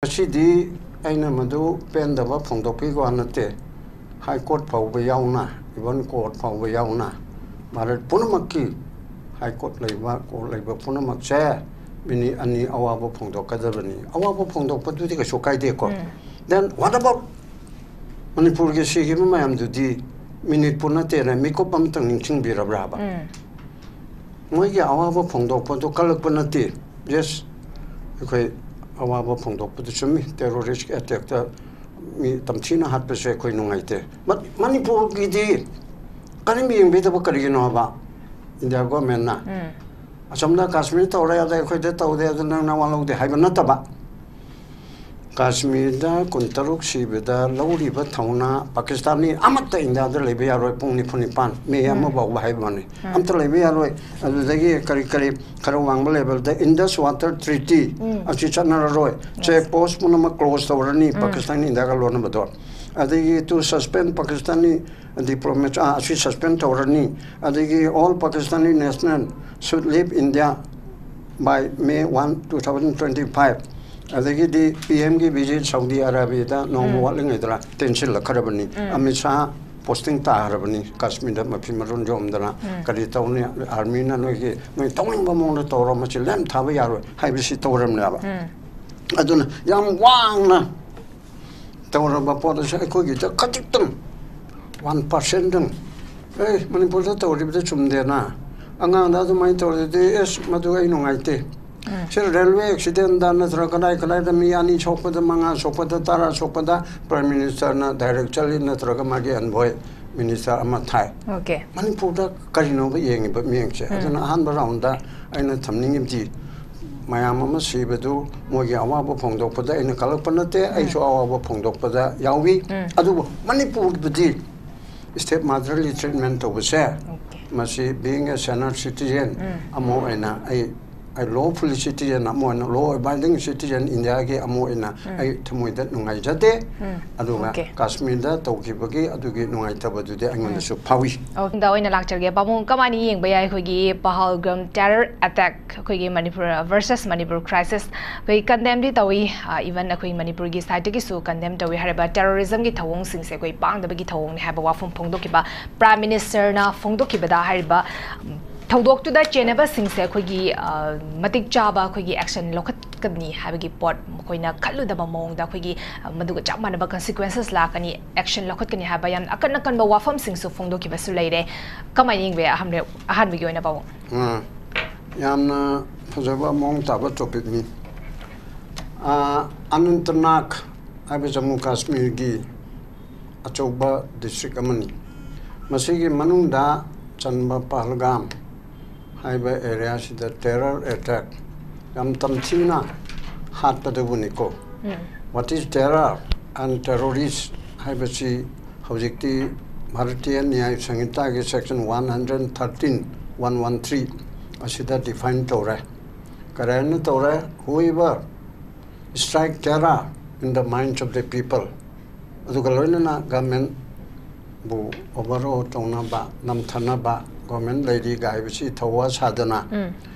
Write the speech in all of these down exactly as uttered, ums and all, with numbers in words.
ꯉꯁꯤꯗꯤ ꯑꯩꯅ ꯃꯗꯨ ꯄꯦꯟꯗꯕ ꯐꯣꯡꯗꯣꯛꯄꯒꯤ ꯋꯥ ꯅꯠꯇꯦ꯫ ꯍꯥꯏ ꯀꯣꯔꯠ ꯐꯥꯎꯕ ꯌꯥꯎꯅ, ꯏꯚꯟ ꯀꯣꯔꯠ ꯐꯥꯎꯕ ꯌꯥꯎꯅ, ꯚꯥꯔꯠ ꯄꯨꯝꯅꯃꯛꯀꯤ ꯍꯥꯏ ꯀꯣꯔꯠ ꯂꯩꯕ, ꯀꯣꯔꯠ ꯂꯩꯕ ꯄꯨꯝꯅꯃꯛꯁꯦ ꯃꯤꯅꯤꯠ ꯑꯅꯤ ꯑꯋꯥꯕ ꯐꯣꯡꯗꯣꯛꯀꯗꯕꯅꯤ꯫ ꯑꯋꯥꯕ ꯐꯣꯡꯗꯣꯛꯄꯗꯨꯗꯤ ꯀꯩꯁꯨ ꯀꯥꯏꯗꯦꯀꯣ꯫ ꯎꯝ꯫ Then what about ꯃꯅꯤꯄꯨꯔꯒꯤ ꯁꯤꯈꯤꯕ ꯃꯌꯥꯝꯗꯨꯗꯤ ꯃꯤꯅꯤꯠꯄꯨ ꯅꯠꯇꯦꯅ ꯃꯤꯀꯨꯞ ꯑꯃꯇꯪ ꯅꯤꯡꯁꯤꯡꯕꯤꯔꯕ꯭ꯔꯥꯕ? ꯎꯝ꯫ ꯃꯣꯏꯒꯤ ꯑꯋꯥꯕ ꯐꯣꯡꯗꯣꯛꯄꯗꯨ ꯀꯜꯂꯛꯄ ꯅꯠꯇꯦ꯫ Yes, ꯑꯩꯈꯣꯏ ꯑꯋꯥꯕ ꯐꯣꯡꯗꯣꯛꯄꯗꯨ ꯆꯨꯝꯃꯤ, ꯇꯦꯔꯣꯔꯤꯁ ꯑꯦꯇꯦꯛꯇ ꯃꯤ ꯇꯝꯊꯤꯅ ꯍꯥꯠꯄꯁꯦ ꯑꯩꯈꯣꯏ ꯅꯨꯡꯉꯥꯏꯇꯦ꯫ But ꯃꯅꯤꯄꯨꯔꯒꯤꯗꯤ ꯀꯔꯤꯝ ꯌꯦꯡꯕꯤꯗꯕ ꯀꯔꯤꯒꯤꯅꯣ ꯍꯥꯏꯕ? ꯏꯟꯗꯤꯌꯥ ꯒꯣꯔꯃꯦꯟꯅ ꯎꯝ꯫ ꯑꯁꯣꯝꯗ ꯀꯥꯁꯃꯤꯔ ꯇꯧꯔꯦ, ꯑꯗ ꯑꯩꯈꯣꯏꯗ ꯇꯧꯗꯦ, ꯑꯗꯨ ꯅꯪ ꯅꯋꯥ ꯂꯧꯗꯦ ꯍꯥꯏꯕ ꯅꯠꯇꯕ, ꯀꯥꯁꯃꯤꯔꯗ ꯀꯨꯟꯇꯔꯨꯛ ꯁꯤꯕꯗ ꯂꯧꯔꯤꯕ ꯊꯧꯅꯥ ꯄꯥꯀꯤꯁꯇꯥꯅꯤ ꯑꯃꯠꯇ ꯏꯟꯗꯤꯌꯥꯗ ꯂꯩꯕ ꯌꯥꯔꯣꯏ꯫ ꯄꯨꯡ ꯅꯤꯐꯨ ꯅꯤꯄꯥꯟ, ꯃꯦ ꯎꯝ꯫ ꯑꯃ ꯐꯥꯎꯕ ꯍꯥꯏꯕ ꯋꯥꯅꯤ꯫ ꯎꯝ꯫ ꯑꯝꯇ ꯂꯩꯕ ꯌꯥꯔꯣꯏ꯫ ꯑꯗꯨꯗꯒꯤ ꯀꯔꯤ ꯀꯔꯤ ꯈꯔ ꯋꯥꯡꯕ ꯂꯦꯚꯦꯜꯗ Indus Water Treaty ꯎꯝ꯫ ꯑꯁꯤ ꯆꯠꯅꯔꯔꯣꯏ꯫ ꯆꯦꯛ ꯄꯣꯁ ꯄꯨꯝꯅꯃꯛ ꯀ꯭ꯂꯣꯖ ꯇꯧꯔꯅꯤ, ꯎꯝ꯫ ꯄꯥꯀꯤꯁꯇꯥꯟ ꯏꯟꯗꯤꯌꯥꯒ ꯂꯣꯟꯅꯕꯗꯣ꯫ ꯑꯗꯒꯤ to suspend Pakistani diplomats, ꯑꯥ, ꯑꯁꯤ suspend ꯇꯧꯔꯅꯤ꯫ ꯑꯗꯒꯤ all Pakistani national should leave India by May one, two thousand twenty-five꯫ ꯑꯗꯒꯤꯗꯤ ꯄꯤ ꯑꯦꯝꯒꯤ visit ꯁꯥꯎꯗꯤ ꯑꯔꯥꯕꯤꯌꯥꯗ ꯅꯣꯡꯃ ꯎꯝ꯫ ꯋꯥꯠꯂꯤꯉꯩꯗ ꯇꯦꯟꯁꯤꯜꯂꯛꯈ꯭ꯔꯕꯅꯤ꯫ ꯎꯝ꯫ ꯑꯃꯤꯠ ꯁꯥꯍ posting ꯇꯥꯈ꯭ꯔꯕꯅꯤ ꯀꯥꯁꯃꯤꯔꯗ ꯃꯐꯤ ꯃꯔꯣꯟ ꯌꯣꯝꯗꯅ꯫ ꯎꯝ꯫ ꯀꯔꯤ ꯇꯧꯅꯤ? ꯑꯥꯔꯃꯤꯅ ꯅꯣꯏꯒꯤ, ꯅꯣꯏ ꯇꯧꯅꯤꯡꯕ ꯃꯑꯣꯡꯗ ꯇꯧꯔꯣ, ꯃꯁꯤ ꯂꯦꯝ ꯊꯥꯕ ꯌꯥꯔꯣꯏ ꯍꯥꯏꯕꯁꯤ ꯇꯧꯔꯝꯅꯦꯕ꯫ ꯎꯝ꯫ ꯑꯗꯨꯅ ꯌꯥꯝ ꯋꯥꯡꯅ ꯇꯧꯔꯕ ꯄꯣꯠ ꯑꯁꯤ ꯑꯩꯈꯣꯏꯒꯤꯗ ꯈꯖꯤꯛꯇꯪ, one percent ꯇꯪ, "ꯑꯦ, ꯃꯅꯤꯄꯨꯔꯗ ꯇꯧꯔꯤꯕꯗ ꯆꯨꯝꯗꯦꯅ, ꯑꯉꯥꯡꯗ ꯑꯗꯨꯃꯥꯏꯅ ꯇꯧꯔꯗꯤ, ꯑꯦꯁ, ꯃꯗꯨ ꯑꯩ ꯅꯨꯡꯉꯥꯏꯇꯦ"꯫ ꯎꯝ꯫ ꯁꯤ railway accident ꯗ ꯅꯠꯇ꯭ꯔꯒ ꯀꯗꯥꯏ ꯀꯗꯥꯏꯗ ꯃꯤ ꯑꯅꯤ ꯁꯣꯛꯄꯗ, ꯃꯉꯥ ꯁꯣꯛꯄꯗ, ꯇꯔꯥ ꯁꯣꯛꯄꯗ Prime Minister ꯅ direct ꯆꯠꯂꯤ, ꯅꯠꯇ꯭ꯔꯒ ꯃꯥꯒꯤ envoy minister ꯑꯃ ꯊꯥꯏ꯫ Okay꯫ ꯃꯅꯤꯄꯨꯔꯗ ꯀꯔꯤꯅꯣꯕ ꯌꯦꯡꯉꯤꯕ ꯃꯤꯠꯌꯦꯡꯁꯦ? ꯎꯝ꯫ ꯑꯗꯨꯅ ꯑꯍꯥꯟꯕ round ꯗ ꯑꯩꯅ ꯊꯝꯅꯤꯡꯉꯤꯕꯗꯤ, ꯃꯌꯥꯝ ꯑꯃ ꯁꯤꯕꯗꯨ ꯃꯣꯏꯒꯤ ꯑꯋꯥꯕ ꯐꯣꯡꯗꯣꯛꯄꯗ ꯑꯩꯅ ꯀꯜꯂꯛꯄ ꯅꯠꯇꯦ, ꯎꯝ꯫ ꯑꯩꯁꯨ ꯑꯋꯥꯕ ꯐꯣꯡꯗꯣꯛꯄꯗ ꯌꯥꯎꯏ꯫ ꯎꯝ꯫ ꯑꯗꯨꯕꯨ ꯃꯅꯤꯄꯨꯔꯕꯨꯗꯤ stepmother ly treatment ꯇꯧꯕꯁꯦ, Okay꯫ ꯃꯁꯤ being a senior citizen ꯎꯝ꯫ ꯑꯃ ꯑꯣꯏꯅ ꯑꯩ ꯑꯩ ꯂꯣꯐꯨꯜ ꯁꯤꯇꯤꯖꯟ ꯑꯃ ꯑꯣꯏꯅ, ꯂꯣ ꯑꯦꯕꯥꯏꯗꯤꯡ ꯁꯤꯇꯤꯖꯟ ꯏꯟꯗꯤꯌꯥꯒꯤ ꯑꯃ ꯑꯣꯏꯅ ꯑꯩ ꯊꯃꯣꯏꯗ ꯅꯨꯡꯉꯥꯏꯖꯗꯦ꯫ ꯑꯗꯨꯒ Okay. ꯀꯥꯁꯃꯤꯔꯗ ꯇꯧꯈꯤꯕꯒꯤ ꯑꯗꯨꯒꯤ ꯅꯨꯡꯉꯥꯏꯇꯕꯗꯨꯗꯤ ꯑꯩꯉꯣꯟꯗꯁꯨ ꯐꯥꯎꯏ꯫ ꯑꯣ, ꯗ ꯑꯣꯏꯅ ꯂꯥꯛꯆꯔꯒꯦ ꯄꯥꯕꯨꯡ, ꯀꯃꯥꯏꯅ ꯌꯦꯡꯕ ꯌꯥꯏ ꯑꯩꯈꯣꯏꯒꯤ ꯄꯍꯜꯒꯝ terror attack, ꯑꯩꯈꯣꯏꯒꯤ ꯃꯅꯤꯄꯨꯔ versus ꯃꯅꯤꯄꯨꯔ crisis? ꯑꯩꯈꯣꯏ condemn ꯗꯤ ꯇꯧꯏ, even ꯑꯩꯈꯣꯏ ꯃꯅꯤꯄꯨꯔꯒꯤ side ꯇꯒꯤꯁꯨ condemn ꯇꯧꯏ꯫ ꯍꯥꯏꯔꯤꯕ terrorism ꯒꯤ ꯊꯧꯑꯣꯡꯁꯤꯡꯁꯦ ꯑꯩꯈꯣꯏ ꯄꯥꯡꯗꯕꯒꯤ ꯊꯧꯑꯣꯡꯅꯤ ꯍꯥꯏꯕ ꯋꯥꯐꯝ ꯐꯣꯡꯗꯣꯛꯈꯤꯕ Prime Minister ꯅ ꯐꯣꯡꯗꯣꯛꯈꯤꯕꯗ, ꯍꯥꯏꯔꯤꯕ ꯎꯝ, ꯊꯧꯗꯣꯛꯇꯨꯗ ꯆꯦꯟꯅꯕꯁꯤꯡꯁꯦ ꯑꯩꯈꯣꯏꯒꯤ, ꯑ, ꯃꯇꯤꯛ ꯆꯥꯕ ꯑꯩꯈꯣꯏꯒꯤ action ꯂꯧꯈꯠꯀꯅꯤ ꯍꯥꯏꯕꯒꯤ ꯄꯣꯠ, ꯃꯈꯣꯏꯅ ꯈꯜꯂꯨꯗꯕ ꯃꯑꯣꯡꯗ ꯑꯩꯈꯣꯏꯒꯤ, ꯑ, ꯃꯗꯨꯒ ꯆꯞ ꯃꯥꯟꯅꯕ consequences ꯂꯥꯛꯀꯅꯤ, action ꯂꯧꯈꯠꯀꯅꯤ ꯍꯥꯏꯕ ꯌꯥꯝ ꯑꯀꯟ ꯑꯀꯟꯕ ꯋꯥꯐꯝꯁꯤꯡꯁꯨ ꯐꯣꯡꯗꯣꯛꯈꯤꯕꯁꯨ ꯂꯩꯔꯦ꯫ ꯀꯃꯥꯏꯅ ꯌꯦꯡꯕ ꯌꯥꯏ? ꯑꯍꯥꯟꯕ, ꯑꯍꯥꯟꯕꯒꯤ ꯑꯣꯏꯅ ꯄꯥꯕꯨꯡ꯫ ꯑꯥ, ꯌꯥꯝꯅ ꯐꯖꯕ ꯃꯑꯣꯡ ꯇꯥꯕ topic ꯅꯤ꯫ ꯑꯥ, ꯑꯅꯟꯇꯅꯥꯒ ꯍꯥꯏꯕ ꯖꯝꯃꯨ ꯀꯥꯁꯃꯤꯔꯒꯤ ꯑꯆꯧꯕ district ꯑꯃꯅꯤ꯫ ꯃꯁꯤꯒꯤ ꯃꯅꯨꯡꯗ ꯆꯟꯕ ꯄꯍꯜꯒꯥꯝ ꯍꯥꯏꯕ area ꯁꯤꯗ terror attack ꯌꯥꯝ ꯇꯝꯊꯤꯅ ꯍꯥꯠꯄꯗꯨꯕꯨꯅꯤꯀꯣ꯫ What is terror and terrorist ꯍꯥꯏꯕꯁꯤ ꯍꯧꯖꯤꯛꯇꯤ Bharatiya ꯅ꯭ꯌꯥꯌ ꯁꯪꯍꯤꯇꯥꯒꯤ section one hundred thirteen, one one three ꯑꯁꯤꯗ define ꯇꯧꯔꯦ꯫ ꯀꯔꯥꯏꯅ ꯇꯧꯔꯦ? Whoever strike terror in the minds of the people, ꯑꯗꯨꯒ ꯂꯣꯏꯅꯅ government ꯕꯨ overthrow ꯇꯧꯅꯕ, ꯅꯝꯊꯅꯕ, government ꯂꯩꯔꯤꯒ ꯍꯥꯏꯕꯁꯤ ꯊꯧꯋꯥ ꯁꯥꯗꯅ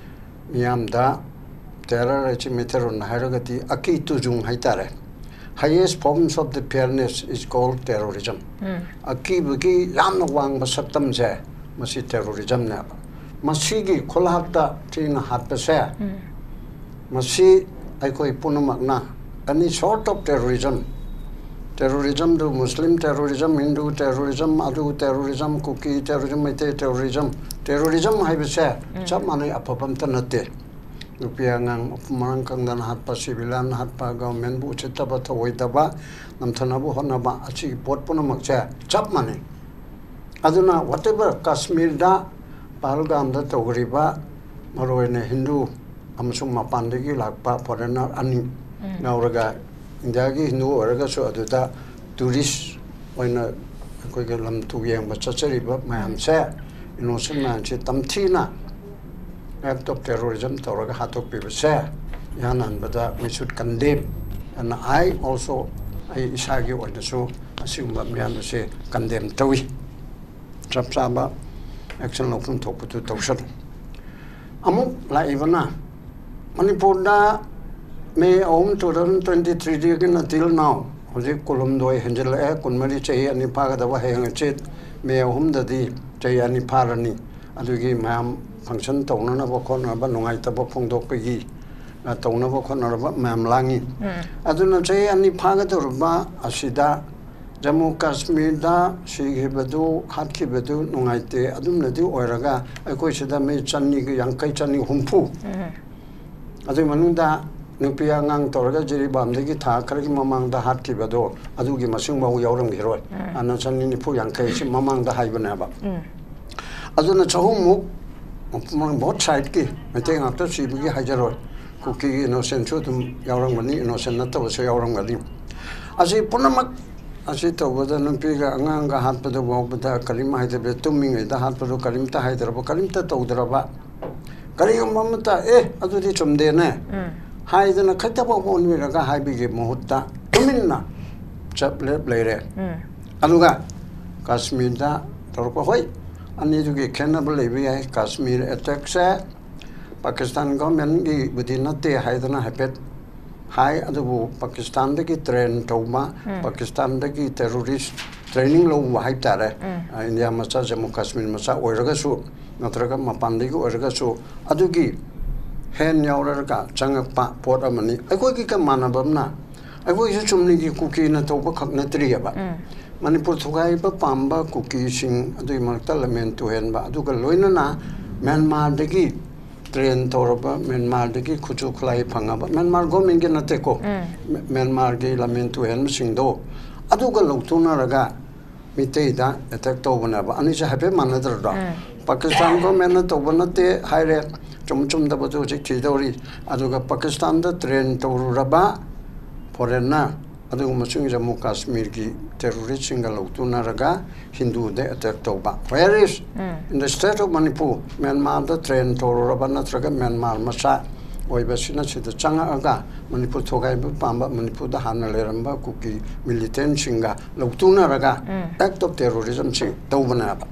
ꯃꯤꯌꯥꯝꯗ terror ꯍꯥꯏꯁꯤ ꯃꯩꯇꯩꯂꯣꯟꯗ ꯍꯥꯏꯔꯒꯗꯤ ꯑꯀꯤ ꯇꯨꯖꯨꯡ ꯍꯥꯏꯇꯥꯔꯦ꯫ Highest forms of the fearness is called terrorism. ꯑꯀꯤꯕꯒꯤ ꯌꯥꯝꯅ ꯋꯥꯡꯕ ꯁꯛꯇꯝꯁꯦ ꯃꯁꯤ terrorism ꯅꯦꯕ꯫ ꯃꯁꯤꯒꯤ ꯈꯨꯂꯥꯛꯇ ꯊꯤꯅ ꯍꯥꯠꯄꯁꯦ, ꯃꯁꯤ ꯑꯩꯈꯣꯏ ꯄꯨꯝꯅꯃꯛꯅ any sort of terrorism, terrorism do Muslim terrorism, Hindu terrorism, ꯑꯗꯨ terrorism, ꯀꯨꯀꯤ terrorism, ꯃꯩꯇꯩ terrorism, terrorism ꯍꯥꯏꯕꯁꯦ ꯆꯞ ꯃꯥꯟꯅꯩ, ꯑꯐꯕ ꯑꯝꯇ ꯅꯠꯇꯦ꯫ ꯅꯨꯄꯤ ꯑꯉꯥꯡ ꯃꯐꯝ ꯃꯔꯥꯡ ꯈꯪꯗꯅ ꯍꯥꯠꯄ, civilian ꯍꯥꯠꯄ, government ꯕꯨ ꯎꯁꯤꯠꯇꯕ, ꯊꯧꯑꯣꯏꯗꯕ, ꯅꯝꯊꯅꯕ ꯍꯣꯠꯅꯕ, ꯑꯁꯤꯒꯤ ꯄꯣꯠ ꯄꯨꯝꯅꯃꯛꯁꯦ ꯆꯞ ꯃꯥꯟꯅꯩ꯫ ꯑꯗꯨꯅ whatever ꯀꯥꯁꯃꯤꯔꯗ, ꯄꯍꯜꯒꯥꯝꯗ ꯇꯧꯈ꯭ꯔꯤꯕ, ꯃꯔꯨꯑꯣꯏꯅ ꯍꯤꯟꯗꯨ ꯑꯃꯁꯨꯡ ꯃꯄꯥꯟꯗꯒꯤ ꯂꯥꯛꯄ foreigner ꯑꯅꯤ ꯌꯥꯎꯔꯒ, ꯏꯟꯗꯤꯌꯥꯒꯤ ꯍꯤꯟꯗꯨ ꯑꯣꯏꯔꯒꯁꯨ ꯑꯗꯨꯗ tourist ꯑꯣꯏꯅ ꯑꯩꯈꯣꯏꯒꯤ ꯂꯝ ꯇꯨ ꯌꯦꯡꯕ ꯆꯠꯆꯔꯤꯕ ꯃꯌꯥꯝꯁꯦ, innocent ꯃꯌꯥꯝꯁꯦ ꯇꯝꯊꯤꯅ ꯑꯦꯛ ꯑꯣꯐ ꯇꯦꯔꯣꯔꯤꯖꯝ ꯇꯧꯔꯒ ꯍꯥꯠꯇꯣꯛꯄꯤꯕꯁꯦ ꯏꯍꯥꯟ ꯍꯥꯟꯕꯗ we should condemn, and I also, ꯑꯩ ꯏꯁꯥꯒꯤ ꯑꯣꯏꯅꯁꯨ ꯑꯁꯤꯒꯨꯝꯕ ꯃꯌꯥꯝ ꯑꯁꯦ ꯀꯟꯗꯦꯝ ꯇꯧꯏ꯫ ꯆꯞ ꯆꯥꯕ ꯑꯦꯛꯁꯟ ꯂꯧꯐꯝ ꯊꯣꯛꯄꯗꯨ ꯇꯧꯁꯅꯨ꯫ ꯑꯃꯨꯛ ꯂꯥꯛꯏꯕꯅ ꯃꯅꯤꯄꯨꯔꯗ ꯃꯦ ꯑꯍꯨꯝ, two thousand twenty threeꯗꯒꯤꯅ till now, ꯍꯧꯖꯤꯛ ꯀꯨꯟꯍꯨꯝꯗꯣꯏ ꯍꯦꯟꯖꯤꯜꯂꯛꯑꯦ, ꯀꯨꯟꯃꯔꯤ, ꯆꯍꯤ ꯑꯅꯤ ꯐꯥꯒꯗꯕ꯫ ꯍꯌꯦꯡ ꯍꯪꯆꯤꯠ ꯃꯦ ꯑꯍꯨꯝꯗꯗꯤ ꯆꯍꯤ ꯑꯅꯤ ꯐꯥꯔꯅꯤ꯫ ꯑꯗꯨꯒꯤ ꯃꯌꯥꯝ ꯐꯪꯁꯟ ꯇꯧꯅꯅꯕ ꯈꯣꯠꯅꯕ, ꯅꯨꯡꯉꯥꯏꯇꯕ ꯐꯣꯡꯗꯣꯛꯄꯒꯤ, ꯑ, ꯇꯧꯅꯕ ꯈꯣꯠꯅꯔꯕ ꯃꯌꯥꯝ ꯂꯥꯡꯉꯤ꯫ ꯑꯗꯨꯅ ꯆꯍꯤ ꯑꯅꯤ ꯐꯥꯒꯗꯧꯔꯕ ꯑꯁꯤꯗ ꯖꯝꯃꯨ ꯀꯥꯁꯃꯤꯔꯗ ꯁꯤꯈꯤꯕꯗꯨ, ꯍꯥꯠꯈꯤꯕꯗꯨ ꯅꯨꯡꯉꯥꯏꯇꯦ꯫ ꯑꯗꯨꯝꯅꯗꯤ ꯑꯣꯏꯔꯒ ꯑꯩꯈꯣꯏ ꯁꯤꯗ ꯃꯤ ꯆꯅꯤꯒ ꯌꯥꯡꯈꯩ, ꯆꯅꯤ ꯍꯨꯝꯐꯨ, ꯑꯗꯨꯒꯤ ꯃꯅꯨꯡꯗ ꯅꯨꯄꯤ ꯑꯉꯥꯡ ꯇꯧꯔꯒ ꯖꯤꯔꯤꯕꯥꯝꯗꯒꯤ ꯊꯥ ꯈꯔꯒꯤ ꯃꯃꯥꯡꯗ ꯍꯥꯠꯈꯤꯕꯗꯣ, ꯑꯗꯨꯒꯤ ꯃꯁꯤꯡꯐꯥꯎ ꯌꯥꯎꯔꯝꯈꯤꯔꯣꯏ꯫ ꯑꯅ ꯆꯅꯤ ꯅꯤꯐꯨ ꯌꯥꯡꯈꯩ ꯑꯁꯤ ꯃꯃꯥꯡꯗ ꯍꯥꯏꯕꯅꯦꯕ꯫ ꯑꯗꯨꯅ ꯆꯍꯨꯝꯃꯨꯛ, both sideꯀꯤ, ꯃꯩꯇꯩ ꯉꯥꯛꯇ ꯁꯤꯕꯒꯤ ꯍꯥꯏꯖꯔꯣꯏ, ꯀꯨꯀꯤꯒꯤ innocentꯁꯨ ꯑꯗꯨꯝ ꯌꯥꯎꯔꯝꯒꯅꯤ, innocent ꯅꯠꯇꯕꯁꯨ ꯌꯥꯎꯔꯝꯒꯅꯤ꯫ ꯑꯁꯤ ꯄꯨꯝꯅꯃꯛ ꯑꯁꯤ ꯇꯧꯕꯗ ꯅꯨꯄꯤꯒ ꯑꯉꯥꯡꯒ ꯍꯥꯠꯄꯗꯨ ꯐꯥꯎꯕꯗ ꯀꯔꯤꯝ ꯍꯥꯏꯗꯕꯤꯗ, ꯇꯨꯝꯃꯤꯉꯩꯗ ꯍꯥꯠꯄꯗꯨ ꯀꯔꯤꯝꯇ ꯍꯥꯏꯗ꯭ꯔꯕ, ꯀꯔꯤꯝꯇ ꯇꯧꯗ꯭ꯔꯕ, ꯀꯔꯤꯒꯨꯝꯕ ꯑꯃꯇ, "ꯑꯦ, ꯑꯗꯨꯗꯤ ꯆꯨꯝꯗꯦꯅꯦ" ꯍꯥꯏꯗꯅ ꯈꯤꯇꯐꯥꯎ ꯑꯣꯟꯕꯤꯔꯒ ꯍꯥꯏꯕꯒꯤ ꯃꯍꯨꯠꯇ ꯇꯨꯃꯤꯟꯅ ꯆꯞ ꯂꯦꯞ ꯂꯩꯔꯦ꯫ ꯑꯗꯨꯒ ꯀꯥꯁꯃꯤꯔꯗ ꯇꯧꯔꯛꯄ, ꯍꯣꯏ, ꯑꯅꯤꯗꯨꯒꯤ ꯈꯦꯠꯅꯕ ꯂꯩꯕ ꯌꯥꯏ꯫ ꯀꯥꯁꯃꯤꯔ ꯑꯦꯇꯦꯛꯁꯦ ꯄꯥꯀꯤꯁꯇꯥꯟ ꯒꯚꯔꯟꯃꯦꯟꯒꯤꯕꯨꯗꯤ ꯅꯠꯇꯦ ꯍꯥꯏꯗꯅ ꯍꯥꯏꯐꯦꯠ ꯍꯥꯏ, ꯑꯗꯨꯕꯨ ꯄꯥꯀꯤꯁꯇꯥꯟꯗꯒꯤ ꯇ꯭ꯔꯦꯟ ꯇꯧꯕ, ꯄꯥꯀꯤꯁꯇꯥꯟꯗꯒꯤ ꯇꯦꯔꯣꯔꯤꯁ ꯇ꯭ꯔꯦꯅꯤꯡ ꯂꯧꯕ ꯍꯥꯏꯕ ꯇꯥꯔꯦ꯫ ꯑ, ꯏꯟꯗꯤꯌꯥ ꯃꯆꯥ, ꯖꯝꯃꯨ ꯀꯥꯁꯃꯤꯔ ꯃꯆꯥ ꯑꯣꯏꯔꯒꯁꯨ, ꯅꯠꯇ꯭ꯔꯒ ꯃꯄꯥꯟꯗꯒꯤ ꯑꯣꯏꯔꯒꯁꯨ, ꯑꯗꯨꯒꯤ ꯍꯦꯟ ꯌꯥꯎꯔꯒ ꯆꯪꯉꯛꯄ ꯄꯣꯠ ꯑꯃꯅꯤ꯫ ꯑꯩꯈꯣꯏꯒꯤꯒ ꯃꯥꯟꯅꯕ ꯑꯃꯅ, ꯑꯩꯈꯣꯏꯒꯤꯁꯨ ꯆꯨꯝꯅꯒꯤ ꯀꯨꯀꯤꯅ ꯇꯧꯕ ꯈꯛ ꯅꯠꯇ꯭ꯔꯤꯑꯕ꯫ ꯃꯅꯤꯄꯨꯔ ꯊꯨꯒꯥꯏꯕ ꯄꯥꯝꯕ ꯀꯨꯀꯤꯁꯤꯡ, ꯑꯗꯨꯒꯤ ꯃꯔꯛꯇ ꯂꯝꯃꯦꯟ ꯇꯨꯍꯦꯟꯕ, ꯑꯗꯨꯒ ꯂꯣꯏꯅꯅ ꯃ꯭ꯌꯥꯟꯃꯥꯔꯗꯒꯤ ꯇ꯭ꯔꯦꯟ ꯇꯧꯔꯕ, ꯃ꯭ꯌꯥꯟꯃꯥꯔꯗꯒꯤ ꯈꯨꯠꯁꯨ ꯈꯨꯠꯂꯥꯏ ꯐꯪꯉꯕ, ꯃ꯭ꯌꯥꯟꯃꯥꯔ ꯒꯣꯔꯃꯦꯟꯒꯤ ꯅꯠꯇꯦꯀꯣ, ꯃ꯭ꯌꯥ-, ꯃ꯭ꯌꯥꯟꯃꯥꯔꯒꯤ ꯂꯝꯃꯦꯟ ꯇꯨꯍꯦꯟꯕꯁꯤꯡꯗꯣ, ꯑꯗꯨꯒ ꯂꯧꯊꯣꯛꯅꯔꯒ ꯃꯤꯇꯩꯗ ꯑꯦꯇꯦꯛ ꯇꯧꯕꯅꯦꯕ꯫ ꯑꯅꯤꯁꯦ ꯍꯥꯏꯐꯦꯠ ꯃꯥꯟꯅꯗ꯭ꯔꯗ꯭ꯔꯣ? ꯄꯥꯀꯤꯁꯇꯥꯟ ꯒꯣꯔꯃꯦꯟꯅ ꯇꯧꯕ ꯅꯠꯇꯦ ꯍꯥꯏꯔꯦ, ꯆꯨꯝ ꯆꯨꯝꯗꯕꯗꯨ ꯍꯧꯖꯤꯛ ꯊꯤꯗꯧꯔꯤ꯫ ꯑꯗꯨꯒ ꯄꯥꯀꯤꯁꯇꯥꯟꯗ ꯇ꯭ꯔꯦꯟ ꯇꯧꯔꯨꯔꯕ ꯐꯣꯔꯦꯟꯅ, ꯑꯗꯨꯒꯨꯝꯕꯁꯤꯡ ꯖꯃꯨ ꯀꯥꯁꯃꯤꯔꯒꯤ ꯇꯦꯔꯣꯔꯤꯁꯁꯤꯡꯒ ꯂꯧꯇꯨꯅꯔꯒ ꯍꯤꯟꯗꯨꯗ ꯑꯦꯇꯦꯛ ꯇꯧꯕ꯫ Where is? In the state of Manipur, ꯃ꯭ꯌꯥꯟꯃꯥꯔꯗ ꯇ꯭ꯔꯦꯟ ꯇꯧꯔꯨꯔꯕ ꯅꯠꯇ꯭ꯔꯒ ꯃ꯭ꯌꯥꯟꯃꯥꯔ ꯃꯆꯥ ꯑꯣꯏꯕꯁꯤꯅ ꯁꯤꯗ ꯆꯪꯉꯛꯑꯒ ꯃꯅꯤꯄꯨꯔ ꯊꯣꯒꯥꯏꯕ ꯄꯥꯝꯕ, ꯃꯅꯤꯄꯨꯔꯗ ꯍꯥꯟꯅ ꯂꯩꯔꯝꯕ ꯀꯨꯀꯤ ꯃꯤꯂꯤꯇꯦꯟꯁꯤꯡꯒ ꯂꯧꯇꯨꯅꯔꯒ ꯑꯦꯛ ꯑꯣꯐ ꯇꯦꯔꯣꯔꯤꯖꯝꯁꯤ ꯇꯧꯕꯅꯦꯕ꯫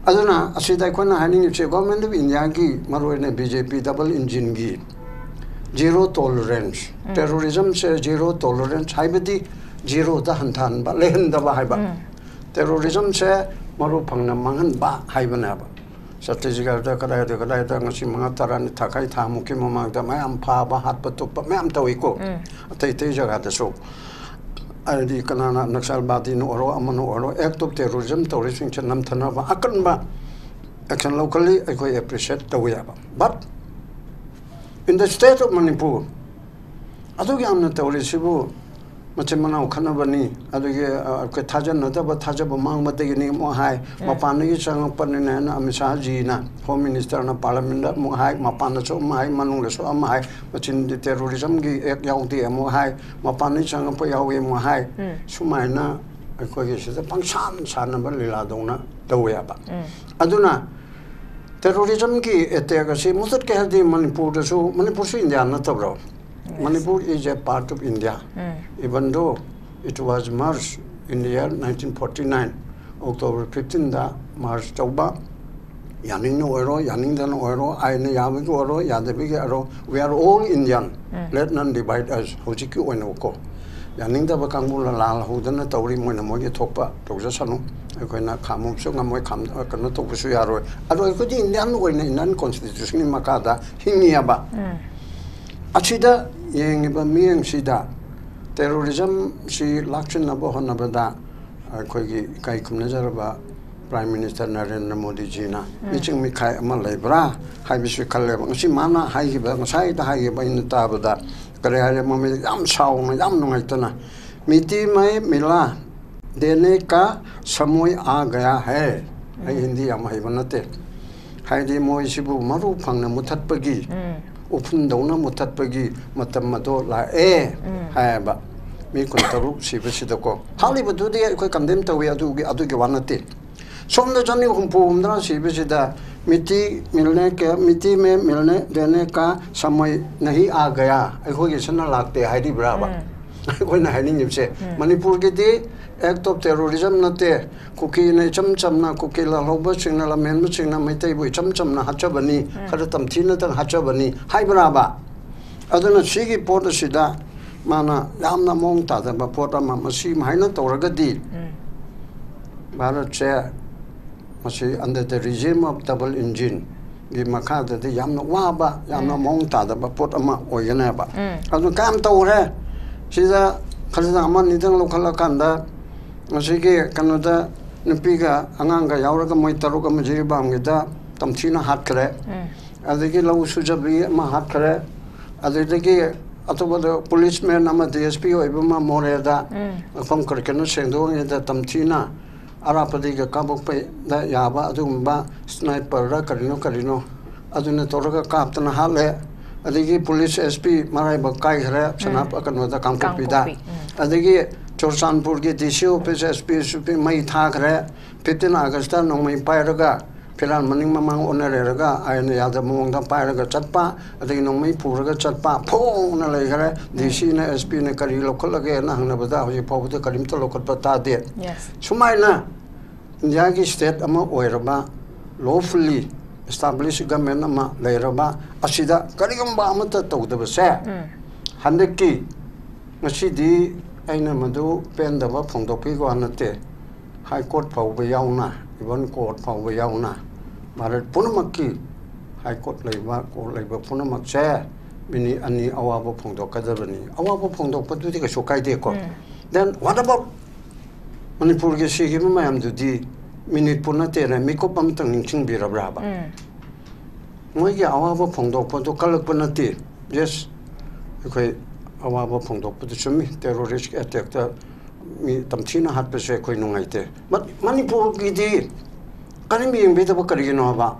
ꯑꯗꯨꯅ ꯑꯁꯤꯗ ꯑꯩꯈꯣꯏꯅ ꯍꯥꯏꯅꯤꯡꯉꯤꯕꯁꯦ, ꯒꯣꯔꯃꯦꯟ ꯑꯣꯐ ꯏꯟꯗꯤꯌꯥꯒꯤ, ꯃꯔꯨꯑꯣꯏꯅ ꯕꯤ ꯖꯦ ꯄꯤ ꯗꯕꯜ ꯏꯟꯖꯤꯟꯒꯤ ꯖꯤꯔꯣ ꯇꯣꯂꯔꯦꯟꯁ, ꯇꯦꯔꯣꯔꯤꯖꯝꯁꯦ ꯖꯤꯔꯣ ꯇꯣꯂꯔꯦꯟꯁ ꯍꯥꯏꯕꯗꯤ ꯖꯤꯔꯣꯗ ꯍꯟꯊꯍꯟꯕ, ꯂꯩꯍꯟꯗꯕ ꯍꯥꯏꯕ꯫ ꯇꯦꯔꯣꯔꯤꯖꯝꯁꯦ ꯃꯔꯨ ꯐꯪꯅ ꯃꯥꯡꯍꯟꯕ ꯍꯥꯏꯕꯅꯦꯕ꯫ ꯆꯠꯇꯤꯁꯒꯔꯗ ꯀꯗꯥꯏꯗ ꯀꯗꯥꯏꯗ ꯉꯁꯤ ꯃꯉꯥ ꯇꯔꯥꯅꯤ ꯊꯥꯈꯥꯏ ꯊꯥꯃꯨꯛꯀꯤ ꯃꯃꯥꯡꯗ ꯃꯌꯥꯝ ꯐꯥꯕ, ꯍꯥꯠꯄ ꯇꯨꯞꯄ ꯃꯌꯥꯝ ꯇꯧꯏꯀꯣ꯫ ꯑꯇꯩ ꯑꯇꯩ ꯖꯒꯥꯗꯁꯨ, ꯍꯥꯏꯗꯤ ꯀꯅꯥꯅ ꯅꯛꯁꯜꯕꯥꯗꯤꯅ ꯑꯣꯏꯔꯣ, ꯑꯃꯅ ꯑꯣꯏꯔꯣ, ꯑꯦꯛ ꯑꯣꯐ ꯇꯦꯔꯣꯔꯤꯖꯝ ꯇꯧꯔꯤꯁꯤꯡꯁꯦ ꯅꯝꯊꯅꯕ ꯑꯀꯟꯕ ꯑꯦꯛꯁꯟ ꯂꯧꯈꯠꯂꯤ꯫ ꯑꯩꯈꯣꯏ ꯑꯦꯄ꯭ꯔꯤꯁꯤꯌꯦꯠ ꯇꯧꯕ ꯌꯥꯕ꯫ But in the state of Manipur, ꯑꯗꯨꯛ ꯌꯥꯝꯅ ꯇꯧꯔꯤꯁꯤꯕꯨ ꯃꯆꯤꯟ ꯃꯅꯥꯎ ꯈꯠꯅꯕꯅꯤ, ꯑꯗꯨꯒꯤ, ꯑ, ꯑꯩꯈꯣꯏ ꯊꯥꯖꯅꯗꯕ, ꯊꯥꯖꯕ ꯃꯥꯡꯕꯗꯒꯤꯅꯤ ꯑꯃꯨꯛ ꯍꯥꯏ, ꯃꯄꯥꯟꯗꯒꯤ ꯆꯪꯉꯛꯄꯅꯤꯅ ꯍꯥꯏꯅ ꯑꯃꯤꯠ ꯁꯥꯍꯖꯤꯅ, ꯍꯣꯝ ꯃꯤꯅꯤꯁꯇꯔꯅ ꯄꯥꯔꯂꯤꯌꯥꯃꯦꯟꯗ ꯑꯃꯨꯛ ꯍꯥꯏ, ꯃꯄꯥꯟꯗꯁꯨ ꯑꯃ ꯍꯥꯏ, ꯃꯅꯨꯡꯗꯁꯨ ꯑꯃ ꯍꯥꯏ, ꯃꯆꯤꯟꯗꯤ ꯇꯦꯔꯣꯔꯤꯖꯝꯒꯤ ꯑꯦꯛ ꯌꯥꯎꯗꯦ ꯑꯃꯨꯛ ꯍꯥꯏ, ꯃꯄꯥꯟꯗꯒꯤ ꯆꯪꯉꯛꯄ ꯌꯥꯎꯏ ꯑꯃꯨꯛ ꯍꯥꯏ꯫ ꯁꯨꯃꯥꯏꯅ ꯑꯩꯈꯣꯏꯒꯤ ꯁꯤꯗ ꯄꯪꯁꯥꯟ ꯁꯥꯟꯅꯕ ꯂꯤꯂꯥꯗꯧꯅ ꯇꯧꯋꯦꯕ꯫ ꯑꯗꯨꯅ ꯇꯦꯔꯣꯔꯤꯖꯝꯒꯤ ꯑꯦꯇꯦꯛ ꯑꯁꯤ ꯃꯨꯊꯠꯀꯦ ꯍꯥꯏꯔꯗꯤ ꯃꯅꯤꯄꯨꯔꯗꯁꯨ, ꯃꯅꯤꯄꯨꯔꯁꯨ India ꯅꯠꯇꯕ꯭ꯔꯣ? Manipur is a part of India. Even though it was merged in the year nineteen forty-nine, October fifteenꯗ merge ꯇꯧꯕ, ꯌꯥꯅꯤꯡꯅ ꯑꯣꯏꯔꯣ, ꯌꯥꯅꯤꯡꯗꯅ ꯑꯣꯏꯔꯣ, ꯑꯥꯏꯟꯅ ꯌꯥꯕꯒꯤ ꯑꯣꯏꯔꯣ, ꯌꯥꯗꯕꯒꯤ ꯑꯣꯏꯔꯣ, we are all Indian. Let none divide us. ꯍꯧꯖꯤꯛꯀꯤ ꯑꯣꯏꯅꯀꯣ, ꯌꯥꯅꯤꯡꯗꯕ ꯀꯥꯡꯕꯨꯅ ꯂꯥꯜꯍꯧꯗꯅ ꯇꯧꯔꯤ, ꯃꯣꯏꯅ ꯃꯣꯏꯒꯤ ꯊꯣꯛꯄ ꯇꯧꯖꯁꯅꯨ, ꯑꯩꯈꯣꯏꯅ ꯈꯥꯝꯃꯨꯕꯁꯨ ꯉꯝꯃꯣꯏ, ꯈꯥꯝ-, ꯀꯩꯅꯣ ꯇꯧꯕꯁꯨ ꯌꯥꯔꯣꯏ꯫ ꯑꯗꯣ ꯑꯩꯈꯣꯏꯗꯤ ꯏꯟꯗꯤꯌꯥꯟ ꯑꯣꯏꯅ ꯏꯟꯗꯤꯌꯥꯟ ꯀꯣꯟꯁꯇꯤꯇ꯭ꯌꯨꯁꯟꯒꯤ ꯃꯈꯥꯗ ꯍꯤꯡꯉꯤꯑꯕ꯫ ꯑꯁꯤꯗ ꯌꯦꯡꯉꯤꯕ ꯃꯤꯠꯌꯦꯡꯁꯤꯗ ꯇꯦꯔꯣꯔꯤꯖꯝꯁꯤ ꯂꯥꯛꯁꯤꯟꯅꯕ ꯍꯣꯠꯅꯕꯗ ꯑꯩꯈꯣꯏꯒꯤ ꯏꯀꯥꯏ ꯈꯨꯝꯅꯖꯔꯕ ꯄ꯭ꯔꯥꯏꯝ ꯃꯤꯅꯤꯁꯇꯔ ꯅꯔꯦꯟꯗ꯭ꯔ ꯃꯣꯗꯤꯖꯤꯅ ꯃꯤꯆꯪ ꯃꯤꯈꯥꯏ ꯑꯃ ꯂꯩꯕ꯭ꯔꯥ ꯍꯥꯏꯕꯁꯤ ꯈꯜꯂꯦꯕ꯫ ꯉꯁꯤ ꯃꯥꯅ ꯍꯥꯏꯈꯤꯕ, ꯉꯁꯥꯏꯗ ꯍꯥꯏꯈꯤꯕ ꯑꯩꯅ ꯇꯥꯕꯗ, ꯀꯔꯤ ꯍꯥꯏꯔꯦ, ꯃꯃꯤꯡ ꯌꯥꯝ ꯁꯥꯎꯅ, ꯌꯥꯝ ꯅꯨꯡꯉꯥꯏꯇꯅ, "मिट्टी में मिला देने का समय आ गया है"꯫ ꯑꯩ ꯍꯤꯟꯗꯤ ꯌꯥꯝ ꯍꯩꯕ ꯅꯠꯇꯦ꯫ ꯍꯥꯏꯗꯤ ꯃꯣꯏꯁꯤꯕꯨ ꯃꯔꯨ ꯐꯪꯅ ꯃꯨꯊꯠꯄꯒꯤ, ꯎꯐꯨꯟꯗꯧꯅ ꯃꯨꯊꯠꯄꯒꯤ ꯃꯇꯝ ꯑꯗꯣ ꯂꯥꯛꯑꯦ ꯍꯥꯏꯌꯦꯕ꯫ ꯃꯤ ꯀꯨꯟꯇꯔꯨꯛ ꯁꯤꯕꯁꯤꯗꯀꯣ, ꯍꯥꯠꯂꯤꯕꯗꯨꯗꯤ ꯑꯩꯈꯣꯏ ꯀꯟꯗꯦꯝ ꯇꯧꯏ, ꯑꯗꯨꯒꯤ, ꯑꯗꯨꯒꯤ ꯋꯥ ꯅꯠꯇꯦ꯫ ꯁꯣꯝꯗ ꯆꯅꯤ ꯍꯨꯝꯐꯨ ꯍꯨꯝꯗ꯭ꯔꯥ ꯁꯤꯕꯁꯤꯗ ꯃꯤꯇꯤ ꯃꯤꯜꯅꯦ ꯀꯌꯥ, ꯃꯤꯇꯤ ꯃꯦ ꯃꯤꯜꯅꯦ ꯗꯦꯅꯦ ꯀꯥ ꯁꯃꯩ ꯅꯍꯤ ꯑꯥ ꯒꯌꯥ, ꯑꯩꯈꯣꯏꯒꯤꯁꯤꯅ ꯂꯥꯛꯇꯦ ꯍꯥꯏꯔꯤꯕ꯭ꯔꯥꯕ? ꯑꯩꯈꯣꯏꯅ ꯍꯥꯏꯅꯤꯡꯉꯤꯕꯁꯦ, ꯃꯅꯤꯄꯨꯔꯒꯤꯗꯤ act of terrorism ꯅꯠꯇꯦ, ꯀꯨꯀꯤꯅ ꯏꯆꯝ ꯆꯝꯅ, ꯀꯨꯀꯤ ꯂꯥꯜꯍꯧꯕꯁꯤꯡꯅ, ꯂꯝꯍꯦꯟꯕꯁꯤꯡꯅ ꯃꯩꯇꯩꯕꯨ ꯏꯆꯝ ꯆꯝꯅ ꯍꯥꯠꯆꯕꯅꯤ, ꯈꯔ ꯇꯝꯊꯤꯅꯇꯪ ꯍꯥꯠꯆꯕꯅꯤ ꯍꯥꯏꯕ꯭ꯔꯥꯕ? ꯑꯗꯨꯅ ꯁꯤꯒꯤ ꯄꯣꯠ ꯑꯁꯤꯗ ꯃꯥꯅ ꯌꯥꯝꯅ ꯃꯑꯣꯡ ꯇꯥꯗꯕ ꯄꯣꯠ ꯑꯃ, ꯃꯁꯤ ꯍꯥꯏꯅ ꯇꯧꯔꯒꯗꯤ ꯚꯥꯔꯠꯁꯦ ꯃꯁꯤ under the regime of double engine ꯒꯤ ꯃꯈꯥꯗꯗꯤ ꯌꯥꯝꯅ ꯋꯥꯕ, ꯌꯥꯝꯅ ꯃꯑꯣꯡ ꯇꯥꯗꯕ ꯄꯣꯠ ꯑꯃ ꯑꯣꯏꯒꯅꯦꯕ꯫ ꯑꯗꯨ ꯀꯌꯥꯝ ꯇꯧꯔꯦ? ꯁꯤꯗ ꯈꯖꯤꯛ ꯑꯃ ꯑꯅꯤꯗꯪ ꯂꯧꯈꯠꯂꯀꯥꯟꯗ ꯃꯁꯤꯒꯤ ꯀꯩꯅꯣꯗ ꯅꯨꯄꯤꯒ ꯑꯉꯥꯡꯒ ꯌꯥꯎꯔꯒ ꯃꯣꯏ ꯇꯔꯨꯛ ꯑꯃ ꯖꯤꯔꯤꯕꯥꯝꯒꯤꯗ ꯇꯝꯊꯤꯅ ꯍꯥꯠꯈ꯭ꯔꯦ꯫ ꯑꯗꯒꯤ ꯂꯧ ꯁꯨꯖꯕꯤ ꯑꯃ ꯍꯥꯠꯈ꯭ꯔꯦ꯫ ꯑꯗꯨꯗꯒꯤ ꯑꯇꯣꯞꯄꯗ policeman ꯑꯃ D S P ꯑꯣꯏꯕ ꯑꯃ ꯃꯣꯔꯦꯗ ꯃꯐꯝ ꯀꯔꯤ ꯀꯩꯅꯣ ꯁꯦꯡꯗꯣꯛꯉꯩꯗ ꯇꯝꯊꯤꯅ ꯑꯔꯥꯞꯄꯗꯒꯤꯒ ꯀꯥꯞꯄꯛꯄꯗ ꯌꯥꯕ ꯑꯗꯨꯒꯨꯝꯕ sniper ꯔ ꯀꯔꯤꯅꯣ ꯀꯔꯤꯅꯣ ꯑꯗꯨꯅ ꯇꯧꯔꯒ ꯀꯥꯞꯇꯅ ꯍꯥꯠꯂꯦ꯫ ꯑꯗꯒꯤ police S P ꯃꯔꯥꯏꯕꯛ ꯀꯥꯏꯈ꯭ꯔꯦ ꯁꯅꯥ-, ꯀꯩꯅꯣꯗ, ꯀꯥꯡꯄꯣꯛꯄꯤꯗ꯫ ꯀꯥꯡꯄꯣꯛꯄꯤ, ꯎꯝ꯫ ꯑꯗꯒꯤ ꯆꯨꯔꯆꯥꯟꯄꯨꯔꯒꯤ D C office, S P, S P ꯃꯩ ꯊꯥꯈ꯭ꯔꯦ꯫ Fifteen August ꯅꯣꯡꯃꯩ ꯄꯥꯏꯔꯒ ꯐꯤꯔꯥꯟ ꯃꯅꯤꯡ ꯃꯃꯥꯡ ꯑꯣꯟꯅꯔꯦꯔꯒ ꯑꯥꯏꯟꯅ ꯌꯥꯗꯕ ꯃꯑꯣꯡꯗ ꯄꯥꯏꯔꯒ ꯆꯠꯄ, ꯑꯗꯒꯤ ꯅꯣꯡꯃꯩ ꯄꯨꯔꯒ ꯆꯠꯄ, ꯐꯣꯡꯅ ꯂꯩꯈ꯭ꯔꯦ꯫ D C ꯅ, S P ꯅ ꯀꯔꯤ ꯂꯧꯈꯠꯂꯒꯦꯅ ꯍꯪꯅꯕꯗ ꯍꯧꯖꯤꯛ ꯐꯥꯎꯕꯗ ꯀꯔꯤꯝꯇ ꯂꯧꯈꯠꯄ ꯇꯥꯗꯦ꯫ Yes꯫ ꯁꯨꯃꯥꯏꯅ ꯏꯟꯗꯤꯌꯥꯒꯤ state ꯑꯃ ꯑꯣꯏꯔꯕ, lawfully established government ꯑꯃ ꯂꯩꯔꯕ ꯑꯁꯤꯗ ꯀꯔꯤꯒꯨꯝꯕ ꯑꯃꯠꯇ ꯇꯧꯗꯕꯁꯦ, ꯎꯝ꯫ ꯍꯟꯗꯛꯀꯤ ꯉꯁꯤꯗꯤ ꯑꯩꯅ ꯃꯗꯨ ꯄꯦꯟꯗꯕ ꯐꯣꯡꯗꯣꯛꯄꯒꯤ ꯋꯥ ꯅꯠꯇꯦ, High Court ꯐꯥꯎꯕ ꯌꯥꯎꯅ, even court ꯐꯥꯎꯕ ꯌꯥꯎꯅ, ꯚꯥꯔꯠ ꯄꯨꯝꯅꯃꯛꯀꯤ High Court ꯂꯩꯕ, court ꯂꯩꯕ ꯄꯨꯝꯅꯃꯛꯁꯦ ꯃꯤꯅꯤꯠ ꯑꯅꯤ ꯑꯋꯥꯕ ꯐꯣꯡꯗꯣꯛꯀꯗꯕꯅꯤ꯫ ꯑꯋꯥꯕ ꯐꯣꯡꯗꯣꯛꯄꯗꯨꯗꯤ ꯀꯩꯁꯨ ꯀꯥꯏꯗꯦꯀꯣ꯫ ꯎꯝ꯫ Then what about ꯃꯅꯤꯄꯨꯔꯒꯤ ꯁꯤꯈꯤꯕ ꯃꯌꯥꯝꯗꯨꯗꯤ ꯃꯤꯅꯤꯠꯄꯨ ꯅꯠꯇꯦꯅꯦ, ꯃꯤꯀꯨꯞ ꯑꯃꯇꯪ ꯅꯤꯡꯁꯤꯡꯕꯤꯔꯕ꯭ꯔꯥꯕ? ꯎꯝ꯫ ꯃꯣꯏꯒꯤ ꯑꯋꯥꯕ ꯐꯣꯡꯗꯣꯛꯄꯗꯨ ꯀꯜꯂꯛꯄ ꯅꯠꯇꯦ꯫ Yes, ꯑꯩꯈꯣꯏ ꯑꯋꯥꯕ ꯐꯣꯡꯗꯣꯛꯄꯗꯨ ꯆꯨꯝꯃꯤ, terrorist attack ꯇ ꯃꯤ ꯇꯝꯊꯤꯅ ꯍꯥꯠꯄꯁꯦ ꯑꯩꯈꯣꯏ ꯅꯨꯡꯉꯥꯏꯇꯦ꯫ ꯃ-, ꯃꯅꯤꯄꯨꯔꯒꯤꯗꯤ ꯀꯔꯤꯝ ꯌꯦꯡꯕꯤꯗꯕ ꯀꯔꯤꯒꯤꯅꯣ ꯍꯥꯏꯕ?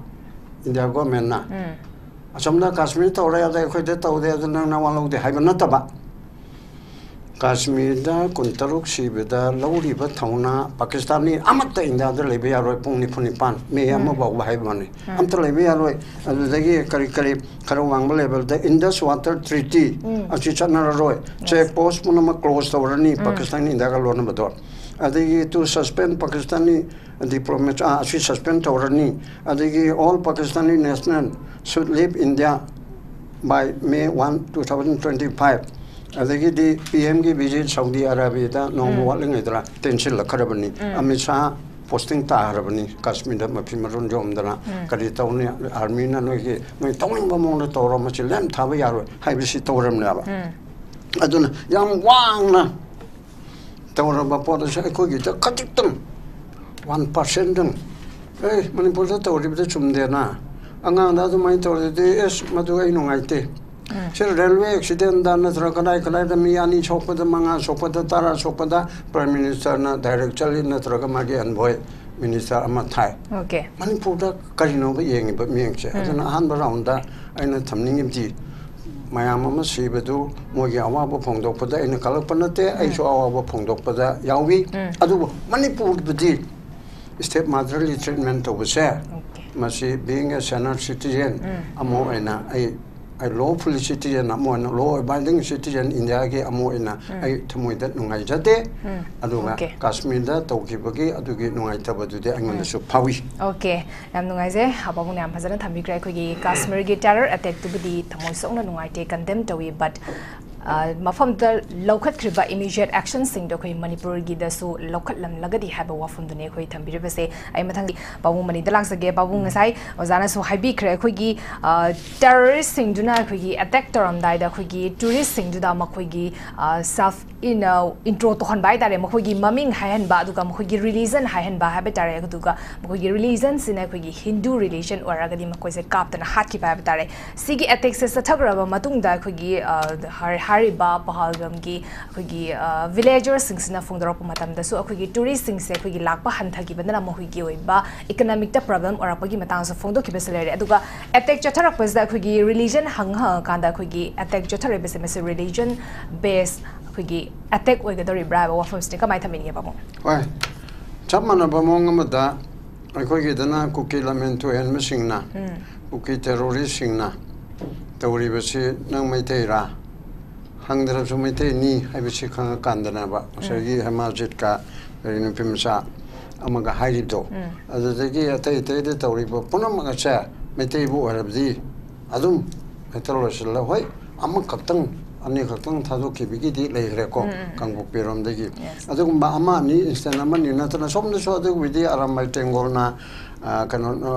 ꯏꯟꯗꯤꯌꯥ government ꯅ꯫ ꯎꯝ꯫ ꯑꯁꯣꯝꯗ ꯀꯥꯁꯃꯤꯔ ꯇꯧꯔꯦ, ꯑꯗ ꯑꯩꯈꯣꯏꯗ ꯇꯧꯗꯦ, ꯑꯗꯨ ꯅꯪ ꯅꯋꯥ ꯂꯧꯗꯦ ꯍꯥꯏꯕ ꯅꯠꯇꯕ, ꯀꯥꯁꯃꯤꯔꯗ ꯀꯨꯟꯇꯔꯨꯛ ꯁꯤꯕꯗ ꯂꯧꯔꯤꯕ ꯊꯧꯅꯥ ꯄꯥꯀꯤꯁꯇꯥꯅꯤ ꯑꯃꯠꯇ ꯏꯟꯗꯤꯌꯥꯗ ꯂꯩꯕ ꯌꯥꯔꯣꯏ꯫ ꯄꯨꯡ ꯅꯤꯐꯨ ꯅꯤꯄꯥꯟ, ꯃꯦ ꯑꯃ ꯐꯥꯎꯕ ꯍꯥꯏꯕ ꯋꯥꯅꯤ꯫ ꯑꯝꯇ ꯂꯩꯕ ꯌꯥꯔꯣꯏ꯫ ꯑꯗꯨꯗꯒꯤ ꯀꯔꯤ ꯀꯔꯤ ꯈꯔ ꯋꯥꯡꯕ ꯂꯦꯚꯦꯜꯗ Indus Water Treaty ꯑꯁꯤ ꯆꯠꯅꯔꯔꯣꯏ꯫ ꯆꯦꯛ ꯄꯣꯁ ꯄꯨꯝꯅꯃꯛ ꯀ꯭ꯂꯣꯖ ꯇꯧꯔꯅꯤ, ꯄꯥꯀꯤꯁꯇꯥꯟ ꯏꯟꯗꯤꯌꯥꯒ ꯂꯣꯟꯅꯕꯗꯣ꯫ ꯑꯗꯒꯤ to suspend Pakistani diplomats, ꯑꯥ, ꯑꯁꯤ ꯁꯁꯄꯦꯟ ꯇꯧꯔꯅꯤ꯫ ꯑꯗꯒꯤ all Pakistani national should leave India by May one, two thousand twenty-five꯫ ꯑꯗꯒꯤꯗꯤ ꯄꯤ ꯑꯦꯝꯒꯤ ꯚꯤꯖꯤꯠ ꯁꯥꯎꯗꯤ ꯑꯔꯥꯕꯤꯌꯥꯗ ꯅꯣꯡꯃ ꯋꯥꯠꯂꯤꯉꯩꯗ ꯇꯦꯟꯁꯤꯜꯂꯛꯈ꯭ꯔꯕꯅꯤ꯫ ꯑꯃꯤꯠ ꯁꯥꯍ ꯄꯣꯁꯇꯤꯡ ꯇꯥꯈ꯭ꯔꯕꯅꯤ꯫ ꯀꯥꯁꯃꯤꯔꯗ ꯃꯐꯤ ꯃꯔꯣꯟ ꯌꯣꯝꯗꯅ ꯀꯔꯤ ꯇꯧꯅꯤ? ꯑꯥꯔꯃꯤꯅ ꯅꯣꯏꯒꯤ, ꯅꯣꯏ ꯇꯧꯅꯤꯡꯕ ꯃꯑꯣꯡꯗ ꯇꯧꯔꯣ, ꯃꯁꯤ ꯂꯦꯝ ꯊꯥꯕ ꯌꯥꯔꯣꯏ ꯍꯥꯏꯕꯁꯤ ꯇꯧꯔꯝꯅꯦꯕ꯫ ꯑꯗꯨꯅ ꯌꯥꯝ ꯋꯥꯡꯅ ꯇꯧꯔꯕ ꯄꯣꯠ ꯑꯁꯤ ꯑꯩꯈꯣꯏꯒꯤꯗ ꯈꯖꯤꯛꯇꯪ, ꯋꯥꯟ ꯄꯥꯔꯁꯦꯟꯗꯪ, "ꯑꯦ, ꯃꯅꯤꯄꯨꯔꯗ ꯇꯧꯔꯤꯕꯗ ꯆꯨꯝꯗꯦꯅ, ꯑꯉꯥꯡꯗ ꯑꯗꯨꯃꯥꯏꯅ ꯇꯧꯔꯗꯤ, ꯑꯦꯁ, ꯃꯗꯨ ꯑꯩ ꯅꯨꯡꯉꯥꯏꯇꯦ"꯫ ꯁꯤ ꯔꯦꯜꯋꯦ ꯑꯦꯛꯁꯤꯗꯦꯟꯗ ꯅꯠꯇ꯭ꯔꯒ ꯀꯗꯥꯏ ꯀꯗꯥꯏꯗ ꯃꯤ ꯑꯅꯤ ꯁꯣꯛꯄꯗ, ꯃꯉꯥ ꯁꯣꯛꯄꯗ, ꯇꯔꯥ ꯁꯣꯛꯄꯗ ꯄ꯭ꯔꯥꯏꯝ ꯃꯤꯅꯤꯁꯇꯔꯅ ꯗꯥꯏꯔꯦꯛ ꯆꯠꯂꯤ, ꯅꯠꯇ꯭ꯔꯒ ꯃꯥꯒꯤ ꯑꯦꯟꯚꯣꯏ ꯃꯤꯅꯤꯁꯇꯔ ꯑꯃ ꯊꯥꯏ꯫ ꯑꯣꯀꯦ꯫ ꯃꯅꯤꯄꯨꯔꯗ ꯀꯔꯤꯅꯣꯕ ꯌꯦꯡꯉꯤꯕ ꯃꯤꯠꯌꯦꯡꯁꯦ? ꯑꯗꯨꯅ ꯑꯍꯥꯟꯕ ꯔꯥꯎꯟꯗ ꯑꯩꯅ ꯊꯝꯅꯤꯡꯉꯤꯕꯗꯤ, ꯃꯌꯥꯝ ꯑꯃ ꯁꯤꯕꯗꯨ ꯃꯣꯏꯒꯤ ꯑꯋꯥꯕ ꯐꯣꯡꯗꯣꯛꯄꯗ ꯑꯩꯅ ꯀꯜꯂꯛꯄ ꯅꯠꯇꯦ, ꯑꯩꯁꯨ ꯑꯋꯥꯕ ꯐꯣꯡꯗꯣꯛꯄꯗ ꯌꯥꯎꯏ꯫ ꯑꯗꯨꯕꯨ ꯃꯅꯤꯄꯨꯔꯕꯨꯗꯤ stepmotherly treatment ꯇꯧꯕꯁꯦ, ꯑꯣꯀꯦ꯫ ꯃꯁꯤ being a senior citizen ꯑꯃ ꯑꯣꯏꯅ ꯑꯩ, ꯑꯩ lawful citizen ꯑꯃ ꯑꯣꯏꯅ, law abiding citizen ꯏꯟꯗꯤꯌꯥꯒꯤ ꯑꯃ ꯑꯣꯏꯅ ꯑꯩ ꯊꯃꯣꯏꯗ ꯅꯨꯡꯉꯥꯏꯖꯗꯦ꯫ ꯑꯗꯨꯒ ꯑꯣꯀꯦ꯫ ꯀꯥꯁꯃꯤꯔꯗ ꯇꯧꯈꯤꯕꯒꯤ ꯑꯗꯨꯒꯤ ꯅꯨꯡꯉꯥꯏꯇꯕꯗꯨꯗꯤ ꯑꯩꯉꯣꯟꯗꯁꯨ ꯐꯥꯎꯏ꯫ ꯑꯣꯀꯦ, ꯌꯥꯝ ꯅꯨꯡꯉꯥꯏꯖꯩ꯫ ꯄꯥꯕꯨꯡꯅ ꯌꯥꯝ ꯐꯖꯅ ꯊꯝꯕꯤꯈ꯭ꯔꯦ꯫ ꯑꯩꯈꯣꯏꯒꯤ ꯀꯥꯁꯃꯤꯔꯒꯤ terror attack ꯇꯨꯕꯨꯗꯤ ꯊꯃꯣꯏ ꯁꯣꯛꯅ ꯅꯨꯡꯉꯥꯏꯇꯦ, condemn ꯇꯧꯏ, but, ꯑ, ꯃꯐꯝꯗ ꯂꯧꯈꯠꯈ꯭ꯔꯤꯕ immediate action ꯁꯤꯡꯗꯣ ꯑꯩꯈꯣꯏ ꯃꯅꯤꯄꯨꯔꯒꯤꯗꯁꯨ ꯂꯧꯈꯠꯂꯝꯂꯒꯗꯤ ꯍꯥꯏꯕ ꯋꯥꯐꯝꯗꯨꯅꯤ ꯑꯩꯈꯣꯏ ꯊꯝꯕꯤꯔꯤꯕꯁꯦ꯫ ꯑꯩ ꯃꯊꯪꯗꯤ ꯄꯥꯕꯨꯡ ꯃꯅꯤꯗ ꯂꯥꯛꯆꯒꯦ꯫ ꯄꯥꯕꯨꯡ, ꯉꯁꯥꯏ ꯑꯣꯖꯥꯅꯁꯨ ꯍꯥꯏꯕꯤꯈ꯭ꯔꯦ, ꯑꯩꯈꯣꯏꯒꯤ, ꯑ, terrorist ꯁꯤꯡꯗꯨꯅ ꯑꯩꯈꯣꯏꯒꯤ attack ꯇꯧꯔꯝꯗꯥꯏꯗ ꯑꯩꯈꯣꯏꯒꯤ tourist ꯁꯤꯡꯗꯨꯗ ꯃꯈꯣꯏꯒꯤ, ꯑ, self in, ꯑ, intro ꯇꯧꯍꯟꯕ ꯍꯥꯏ ꯇꯥꯔꯦ, ꯃꯈꯣꯏꯒꯤ ꯃꯃꯤꯡ ꯍꯥꯏꯍꯟꯕ, ꯑꯗꯨꯒ ꯃꯈꯣꯏꯒꯤ religion ꯍꯥꯏꯍꯟꯕ ꯍꯥꯏꯕ ꯇꯥꯔꯦ꯫ ꯑꯗꯨꯒ ꯃꯈꯣꯏꯒꯤ religion ꯁꯤꯅ ꯑꯩꯈꯣꯏꯒꯤ Hindu religion ꯑꯣꯏꯔꯒꯗꯤ ꯃꯈꯣꯏꯁꯦ ꯀꯥꯞꯇꯅ ꯍꯥꯠꯈꯤꯕ ꯍꯥꯏꯕ ꯇꯥꯔꯦ꯫ ꯁꯤꯒꯤ attack ꯁꯦ ꯆꯠꯊꯈ꯭ꯔꯕ ꯃꯇꯨꯡꯗ ꯑꯩꯈꯣꯏꯒꯤ, ꯑ, ꯍꯥꯏ-, ꯍꯥꯏꯔꯤꯕ ꯄꯍꯜꯒꯝꯒꯤ ꯑꯩꯈꯣꯏꯒꯤ, ꯑ, villagers ꯁꯤꯡꯁꯤꯅ ꯐꯣꯡꯗꯣꯔꯛꯄ ꯃꯇꯝꯗꯁꯨ ꯑꯩꯈꯣꯏꯒꯤ tourist ꯁꯤꯡꯁꯦ ꯑꯩꯈꯣꯏꯒꯤ ꯂꯥꯛꯄ ꯍꯟꯊꯈꯤꯕꯗꯅ ꯃꯈꯣꯏꯒꯤ ꯑꯣꯏꯕ economic ꯇ problem ꯑꯣꯏꯔꯛꯄꯒꯤ ꯃꯇꯥꯡꯁꯨ ꯐꯣꯡꯗꯣꯛꯈꯤꯕꯁꯨ ꯂꯩꯔꯦ꯫ ꯑꯗꯨꯒ attack ꯆꯠꯊꯔꯛꯄꯁꯤꯗ ꯑꯩꯈꯣꯏꯒꯤ religion ꯍꯪ-, ꯍꯪꯉꯀꯥꯟꯗ ꯑꯩꯈꯣꯏꯒꯤ attack ꯆꯠꯊꯔꯛꯏꯕꯁꯦ ꯃꯁꯤ religion base ꯑꯩꯈꯣꯏꯒꯤ ꯑꯦꯇꯦꯛ ꯑꯣꯏꯒꯗꯧꯔꯤꯕ꯭ꯔꯥ ꯍꯥꯏꯕ ꯋꯥꯐꯝꯁꯤꯅ ꯀꯃꯥꯏꯅ ꯊꯝꯕꯤꯅꯤꯡꯉꯦ ꯄꯥꯕꯨꯡ? ꯍꯣꯏ, ꯆꯞ ꯃꯥꯟꯅꯕ ꯃꯑꯣꯡ ꯑꯃꯗ ꯑꯩꯈꯣꯏꯒꯤꯗꯅ ꯀꯨꯀꯤ ꯂꯝꯍꯦꯟ ꯇꯨꯍꯦꯟꯕꯁꯤꯡꯅ, ꯀꯨꯀꯤ ꯇꯦꯔꯣꯔꯤꯁꯁꯤꯡꯅ ꯇꯧꯔꯤꯕꯁꯤ ꯅꯪ ꯃꯩꯇꯩꯔꯥ ꯍꯪꯗ꯭ꯔꯕꯁꯨ ꯃꯩꯇꯩꯅꯤ ꯍꯥꯏꯕꯁꯤ ꯈꯪꯉꯀꯥꯟꯗꯅꯦꯕ ꯉꯁꯥꯏꯒꯤ ꯍꯦꯃꯥꯖꯤꯠꯀ ꯀꯔꯤ ꯅꯨꯄꯤ ꯃꯆꯥ ꯑꯃꯒ ꯍꯥꯏꯔꯤꯕꯗꯣ꯫ ꯑꯗꯨꯗꯒꯤ ꯑꯇꯩ ꯑꯇꯩꯗ ꯇꯧꯔꯤꯕ ꯄꯨꯝꯅꯃꯛ ꯑꯁꯦ ꯃꯩꯇꯩꯕꯨ ꯑꯣꯏꯔꯕꯗꯤ ꯑꯗꯨꯝ ꯍꯦꯛꯇ ꯂꯣꯏꯁꯤꯜꯂ, ꯍꯣꯏ, ꯑꯃꯈꯛꯇꯪ ꯑꯅꯤꯈꯛꯇꯪ ꯊꯥꯗꯣꯛꯈꯤꯕꯒꯤꯗꯤ ꯂꯩꯈ꯭ꯔꯦꯀꯣ, ꯀꯥꯡꯄꯣꯛꯄꯤꯔꯣꯝꯗꯒꯤ꯫ ꯑꯗꯨꯒꯨꯝꯕ ꯑꯃ ꯑꯅꯤ, ꯏꯟꯁꯇꯦꯟ ꯑꯃ ꯑꯅꯤ ꯅꯠꯇꯅ ꯁꯣꯝꯗꯁꯨ ꯑꯗꯨꯒꯤꯗꯤ ꯑꯔꯥꯝꯕꯥꯏ ꯇꯦꯡꯒꯣꯜꯅ, ꯑ, ꯀꯩꯅꯣ,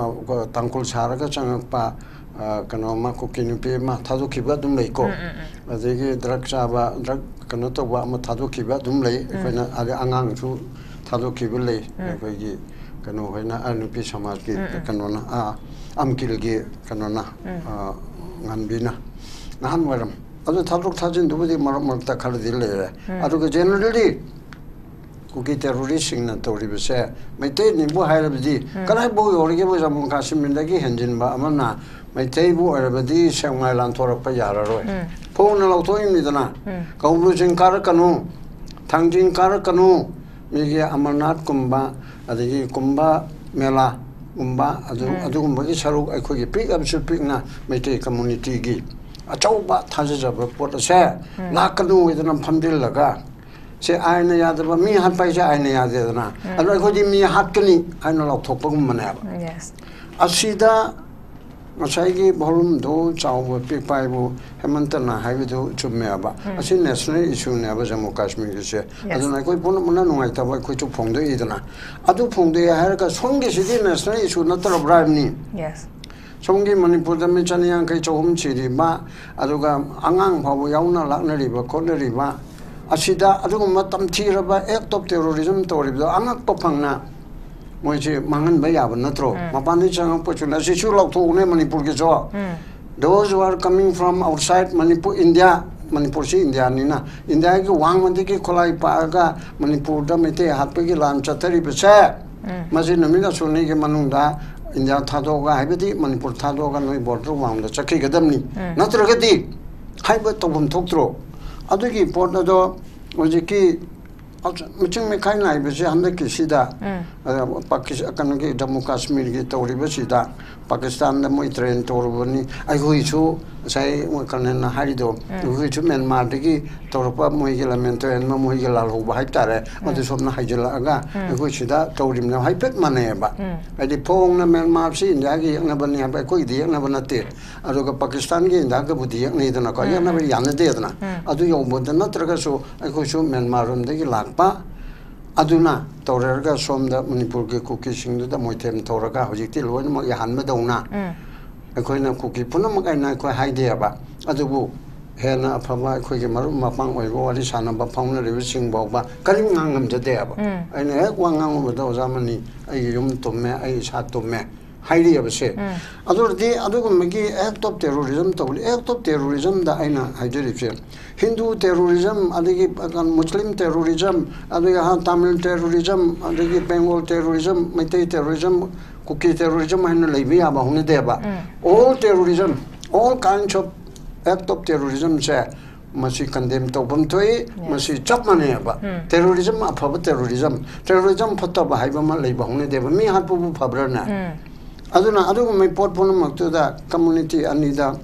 ꯑ, ꯇꯥꯡꯈꯨꯜ ꯁꯥꯔꯒ ꯆꯪꯉꯛꯄ, ꯑ, ꯀꯩꯅꯣ ꯑꯃ, ꯀꯨꯀꯤ ꯅꯨꯄꯤ ꯑꯃ ꯊꯥꯗꯣꯛꯈꯤꯕ ꯑꯗꯨꯝ ꯂꯩꯀꯣ꯫ ꯑꯗꯒꯤ ꯗ꯭ꯔꯒ ꯆꯥꯕ, ꯗ꯭ꯔꯒ ꯀꯩꯅꯣ ꯇꯧꯕ ꯑꯃ ꯊꯥꯗꯣꯛꯈꯤꯕ ꯑꯗꯨꯝ ꯂꯩ꯫ ꯑꯩꯈꯣꯏꯅ ꯑꯗꯩ ꯑꯉꯥꯡꯁꯨ ꯊꯥꯗꯣꯛꯈꯤꯕ ꯂꯩ꯫ ꯑꯩꯈꯣꯏꯒꯤ ꯀꯩꯅꯣ ꯍꯣꯏꯅ, ꯑ, ꯅꯨꯄꯤ ꯁꯃꯥꯖꯀꯤ ꯀꯩꯅꯣꯅ, ꯑ, ꯑꯝꯀꯤꯜꯒꯤ ꯀꯩꯅꯣꯅ, ꯑ, ꯉꯥꯟꯕꯤꯅ ꯅꯍꯥꯟ ꯑꯣꯏꯔꯝ꯫ ꯑꯗꯨ ꯊꯥꯗꯣꯛ ꯊꯥꯖꯤꯟꯗꯨꯕꯨꯗꯤ ꯃꯔꯛ ꯃꯔꯛꯇ ꯈꯔꯗꯤ ꯂꯩꯔꯦ꯫ ꯑꯗꯨꯒ ꯖꯦꯅꯔꯦꯜꯂꯤ ꯀꯨꯀꯤ ꯇꯦꯔꯣꯔꯤꯁꯁꯤꯡꯅ ꯇꯧꯔꯤꯕꯁꯦ ꯃꯩꯇꯩꯅꯤꯕꯨ ꯍꯥꯏꯔꯕꯗꯤ ꯀꯗꯥꯏꯐꯥꯎ ꯌꯧꯔꯒꯦꯕꯨ ꯖꯝꯃꯨ ꯀꯥꯁꯃꯤꯔꯗꯒꯤ ꯍꯦꯟꯖꯤꯟꯕ ꯑꯃꯅ ꯃꯩꯇꯩꯕꯨ ꯑꯣꯏꯔꯕꯗꯤ ꯁꯦꯛꯃꯥꯏ ꯂꯥꯟꯊꯣꯔꯛꯄ ꯌꯥꯔꯔꯣꯏ꯫ ꯐꯧꯅ ꯂꯧꯊꯣꯛꯏꯕꯅꯤꯗꯅ, ꯀꯧꯕ꯭ꯔꯨ ꯆꯤꯡ ꯀꯥꯔꯛꯀꯅꯨ, ꯊꯥꯡꯖꯤꯡ ꯀꯥꯔꯛꯀꯅꯨ, ꯃꯤꯒꯤ ꯑꯃꯔꯅꯥꯊꯀꯨꯝꯕ, ꯑꯗꯒꯤ ꯀꯨꯝꯚ ꯃꯦꯂꯥꯒꯨꯝꯕ, ꯑꯗꯨ, ꯑꯗꯨꯒꯨꯝꯕꯒꯤ ꯁꯔꯨꯛ ꯑꯩꯈꯣꯏꯒꯤ ꯄꯤꯛꯑꯕꯁꯨ ꯄꯤꯛꯅ ꯃꯩꯇꯩ ꯀꯝꯃꯨꯅꯤꯇꯤꯒꯤ ꯑꯆꯧꯕ ꯊꯥꯖꯖꯕ ꯄꯣꯠ ꯑꯁꯦ ꯂꯥꯛꯀꯅꯨ ꯍꯥꯏꯗꯅ ꯐꯝꯖꯤꯜꯂꯒ, ꯁꯦ ꯑꯥꯏꯟꯅ ꯌꯥꯗꯕ, ꯃꯤ ꯍꯥꯠꯄ ꯍꯥꯏꯁꯦ ꯑꯥꯏꯟꯅ ꯌꯥꯗꯦꯗꯅ, ꯑꯗꯨꯅ ꯑꯩꯈꯣꯏꯗꯤ ꯃꯤ ꯍꯥꯠꯀꯅꯤ ꯍꯥꯏꯅ ꯂꯥꯎꯊꯣꯛꯄꯒꯨꯝꯕꯅꯦꯕ꯫ Yes. ꯑꯁꯤꯗ ꯉꯁꯥꯏꯒꯤ volumeꯗꯨ ꯆꯥꯎꯕ ꯄꯤꯛꯄ ꯍꯥꯏꯕꯨ ꯍꯦꯃꯟꯇꯅ ꯍꯥꯏꯕꯗꯨ ꯆꯨꯝꯃꯦꯕ꯫ ꯑꯁꯤ national issueꯅꯦꯕ ꯖꯝꯃꯨ ꯀꯥꯁꯃꯤꯔꯒꯤꯁꯦ꯫ ꯑꯗꯨꯅ ꯑꯩꯈꯣꯏ ꯄꯨꯝꯅꯃꯛꯅ ꯅꯨꯡꯉꯥꯏꯇꯕ ꯑꯩꯈꯣꯏꯁꯨ ꯐꯣꯡꯗꯣꯛꯏꯗꯅ꯫ ꯑꯗꯨ ꯐꯣꯡꯗꯣꯛꯑꯦ ꯍꯥꯏꯔꯒ ꯁꯣꯝꯒꯤꯁꯤꯗꯤ national issue ꯅꯠꯇ꯭ꯔꯕ꯭ꯔꯥ ꯍꯥꯏꯕꯅꯤ꯫ Yes. ꯁꯣꯝꯒꯤ ꯃꯅꯤꯄꯨꯔꯗ ꯃꯤ ꯆꯅꯤ ꯌꯥꯡꯈꯩ, ꯆꯍꯨꯝ ꯁꯤꯔꯤꯕ, ꯑꯗꯨꯒ ꯑꯉꯥꯡ ꯐꯥꯎꯕ ꯌꯥꯎꯅ ꯂꯥꯛꯅꯔꯤꯕ ꯈꯣꯠꯅꯔꯤꯕ ꯑꯁꯤꯗ ꯑꯗꯨꯒꯨꯝꯕ ꯇꯝꯊꯤꯔꯕ act of terrorism ꯇꯧꯔꯤꯕꯗꯣ ꯑꯉꯛꯄ ꯐꯪꯅ ꯃꯣꯏꯁꯦ ꯃꯥꯡꯍꯟꯕ ꯌꯥꯕ ꯅꯠꯇ꯭ꯔꯣ? ꯃꯄꯥꯟꯗꯒꯤ ꯆꯪꯉꯛꯄꯁꯨ ꯅꯠꯇꯦ꯫ ꯑꯁꯤꯁꯨ ꯂꯥꯎꯊꯣꯛꯎꯅꯦ ꯃꯅꯤꯄꯨꯔꯒꯤꯁꯨ꯫ Those who are coming from outside Manipur, India, ꯃꯅꯤꯄꯨꯔꯁꯤ ꯏꯟꯗꯤꯌꯥꯅꯤꯅ, ꯏꯟꯗꯤꯌꯥꯒꯤ ꯋꯥꯡꯃꯗꯒꯤ ꯈꯨꯠꯂꯥꯏ ꯄꯥꯛꯑꯒ ꯃꯅꯤꯄꯨꯔꯗ ꯃꯩꯇꯩ ꯍꯥꯠꯄꯒꯤ ꯂꯥꯟ ꯆꯠꯊꯔꯤꯕꯁꯦ, ꯃꯁꯤ ꯅꯨꯃꯤꯠ ꯑꯁꯨꯛꯅꯤꯒꯤ ꯃꯅꯨꯡꯗ ꯏꯟꯗꯤꯌꯥ ꯊꯥꯗꯣꯛꯑꯒ, ꯍꯥꯏꯕꯗꯤ ꯃꯅꯤꯄꯨꯔ ꯊꯥꯗꯣꯛꯑꯒ ꯅꯣꯏ border ꯋꯥꯡꯃꯗ ꯆꯠꯈꯤꯒꯗꯕꯅꯤ꯫ ꯅꯠꯇ꯭ꯔꯒꯗꯤ ꯍꯥꯏꯕ ꯇꯧꯐꯝ ꯊꯣꯛꯇ꯭ꯔꯣ? ꯑꯗꯨꯒꯤ ꯄꯣꯠ ꯑꯗꯣ ꯍꯧꯖꯤꯛꯀꯤ ꯃꯆꯤꯡ ꯃꯤꯈꯥꯏ ꯅꯥꯏꯕꯁꯦ ꯍꯟꯗꯛꯀꯤꯁꯤꯗ, ꯎꯝ꯫ ꯑ, ꯄꯥꯀꯤꯁ-, ꯀꯩꯅꯣꯒꯤ ꯖꯝꯃꯨ ꯀꯥꯁꯃꯤꯔꯒꯤ ꯇꯧꯔꯤꯕꯁꯤꯗ ꯄꯥꯀꯤꯁꯇꯥꯟꯗ ꯃꯣꯏ ꯇ꯭ꯔꯦꯟ ꯇꯧꯔꯨꯕꯅꯤ꯫ ꯑꯩꯈꯣꯏꯁꯨ ꯉꯁꯥꯏ ꯃꯣꯏ ꯀꯔꯅꯦꯜꯅ ꯍꯥꯏꯔꯤꯗꯣ, ꯑꯩꯈꯣꯏꯁꯨ ꯃ꯭ꯌꯥꯟꯃꯥꯔꯗꯒꯤ ꯇꯧꯔꯛꯄ ꯃꯣꯏꯒꯤ ꯂꯃꯦꯟꯇꯣ ꯑꯦꯟ ꯃꯣꯏꯒꯤ ꯂꯥꯜꯍꯧꯕ ꯍꯥꯏꯕ ꯇꯥꯔꯦ, ꯃꯗꯨ ꯁꯣꯝꯅ ꯍꯥꯏꯖꯤꯜꯂꯛꯑꯒ ꯑꯩꯈꯣꯏ ꯁꯤꯗ ꯇꯧꯔꯤꯕꯅꯦ ꯍꯥꯏꯐꯦꯠ ꯃꯥꯟꯅꯩꯑꯕ꯫ ꯍꯥꯏꯗꯤ ꯐꯣꯡꯅ ꯃ꯭ꯌꯥꯟꯃꯥꯔꯁꯤ ꯏꯟꯗꯤꯌꯥꯒꯤ ꯌꯦꯛꯅꯕꯅꯤ ꯍꯥꯏꯕ ꯑꯩꯈꯣꯏꯒꯤꯗꯤ ꯌꯦꯛꯅꯕ ꯅꯠꯇꯦ꯫ ꯑꯗꯨꯒ ꯄꯥꯀꯤꯁꯇꯥꯟꯒꯤ ꯏꯟꯗꯤꯌꯥꯒꯕꯨꯗꯤ ꯌꯦꯛꯅꯩꯗꯅꯀꯣ, ꯌꯦꯛꯅꯕ ꯌꯥꯅꯗꯦꯗꯅ꯫ ꯑꯗꯨ ꯌꯧꯕꯗ ꯅꯠꯇ꯭ꯔꯒꯁꯨ ꯑꯩꯈꯣꯏꯁꯨ ꯃ꯭ꯌꯥꯟꯃꯥꯔ ꯔꯣꯝꯗꯒꯤ ꯂꯥꯛꯄ ꯑꯗꯨꯅ ꯇꯧꯔꯒ ꯁꯣꯝꯗ ꯃꯅꯤꯄꯨꯔꯒꯤ ꯀꯨꯀꯤꯁꯤꯡꯗꯨꯗ ꯃꯣꯏꯊꯦꯝ ꯇꯧꯔꯒ ꯍꯧꯖꯤꯛꯇꯤ ꯂꯣꯏꯅꯃꯛ ꯌꯥꯍꯟꯕꯗꯧꯅ ꯑꯩꯈꯣꯏꯅ ꯀꯨꯀꯤ ꯄꯨꯝꯅꯃꯛ ꯍꯥꯏꯅ ꯑꯩꯈꯣꯏ ꯍꯥꯏꯗꯦꯕ꯫ ꯑꯗꯨꯕꯨ ꯍꯦꯟꯅ ꯑꯐꯕ ꯑꯩꯈꯣꯏꯒꯤ ꯃꯔꯨꯞ ꯃꯄꯥꯡ ꯑꯣꯏꯕ ꯋꯥꯔꯤ ꯁꯥꯟꯅꯕ ꯐꯥꯎꯅꯔꯤꯕꯁꯤꯡ ꯐꯥꯎꯕ ꯀꯔꯤꯝ ꯉꯥꯡꯉꯝꯖꯗꯦꯕ꯫ ꯑꯩꯅ ꯍꯦꯛ ꯋꯥ ꯉꯥꯡꯉꯨꯕꯗ, "ꯑꯣꯖꯥ ꯃꯅꯤ, ꯑꯩꯒꯤ ꯌꯨꯝ ꯇꯨꯝꯃꯦ, ꯑꯩ ꯏꯁꯥ ꯇꯨꯝꯃꯦ" ꯍꯥꯏꯔꯤꯕꯁꯦ꯫ ꯑꯗꯨ ꯑꯣꯏꯔꯗꯤ ꯑꯗꯨꯒꯨꯝꯕꯒꯤ act of terrorism ꯇꯧꯕ, act of terrorismꯗ ꯑꯩꯅ ꯍꯥꯏꯖꯔꯤꯕꯁꯦ, ꯍꯤꯟꯗꯨ terrorism, ꯑꯗꯒꯤ Muslim terrorism, ꯑꯗꯒꯤ ꯑꯍ, Tamil terrorism, ꯑꯗꯒꯤ Bengal terrorism, ꯃꯩꯇꯩ terrorism, ꯀꯨꯀꯤ terrorism ꯍꯥꯏꯅ ꯂꯩꯕ ꯌꯥꯕ ꯍꯧꯅꯗꯦꯕ꯫ All terrorism, all kinds of act of terrorismꯁꯦ ꯃꯁꯤ condemn ꯇꯧꯐꯝ ꯊꯣꯛꯏ꯫ ꯃꯁꯤ ꯆꯞ ꯃꯥꯟꯅꯩꯑꯕ꯫ Terrorism ꯑꯐꯕ terrorism, terrorism ꯐꯠꯇꯕ ꯍꯥꯏꯕ ꯑꯃ ꯂꯩꯕ ꯍꯧꯅꯗꯦꯕ꯫ ꯃꯤ ꯍꯥꯠꯄꯕꯨ ꯐꯕ꯭ꯔꯥꯅꯦ? ꯑꯗꯨꯅ ꯑꯗꯨꯒꯨꯝꯕ ꯄꯣꯠ ꯄꯨꯝꯅꯃꯛꯇꯨꯗ community ꯑꯅꯤꯗ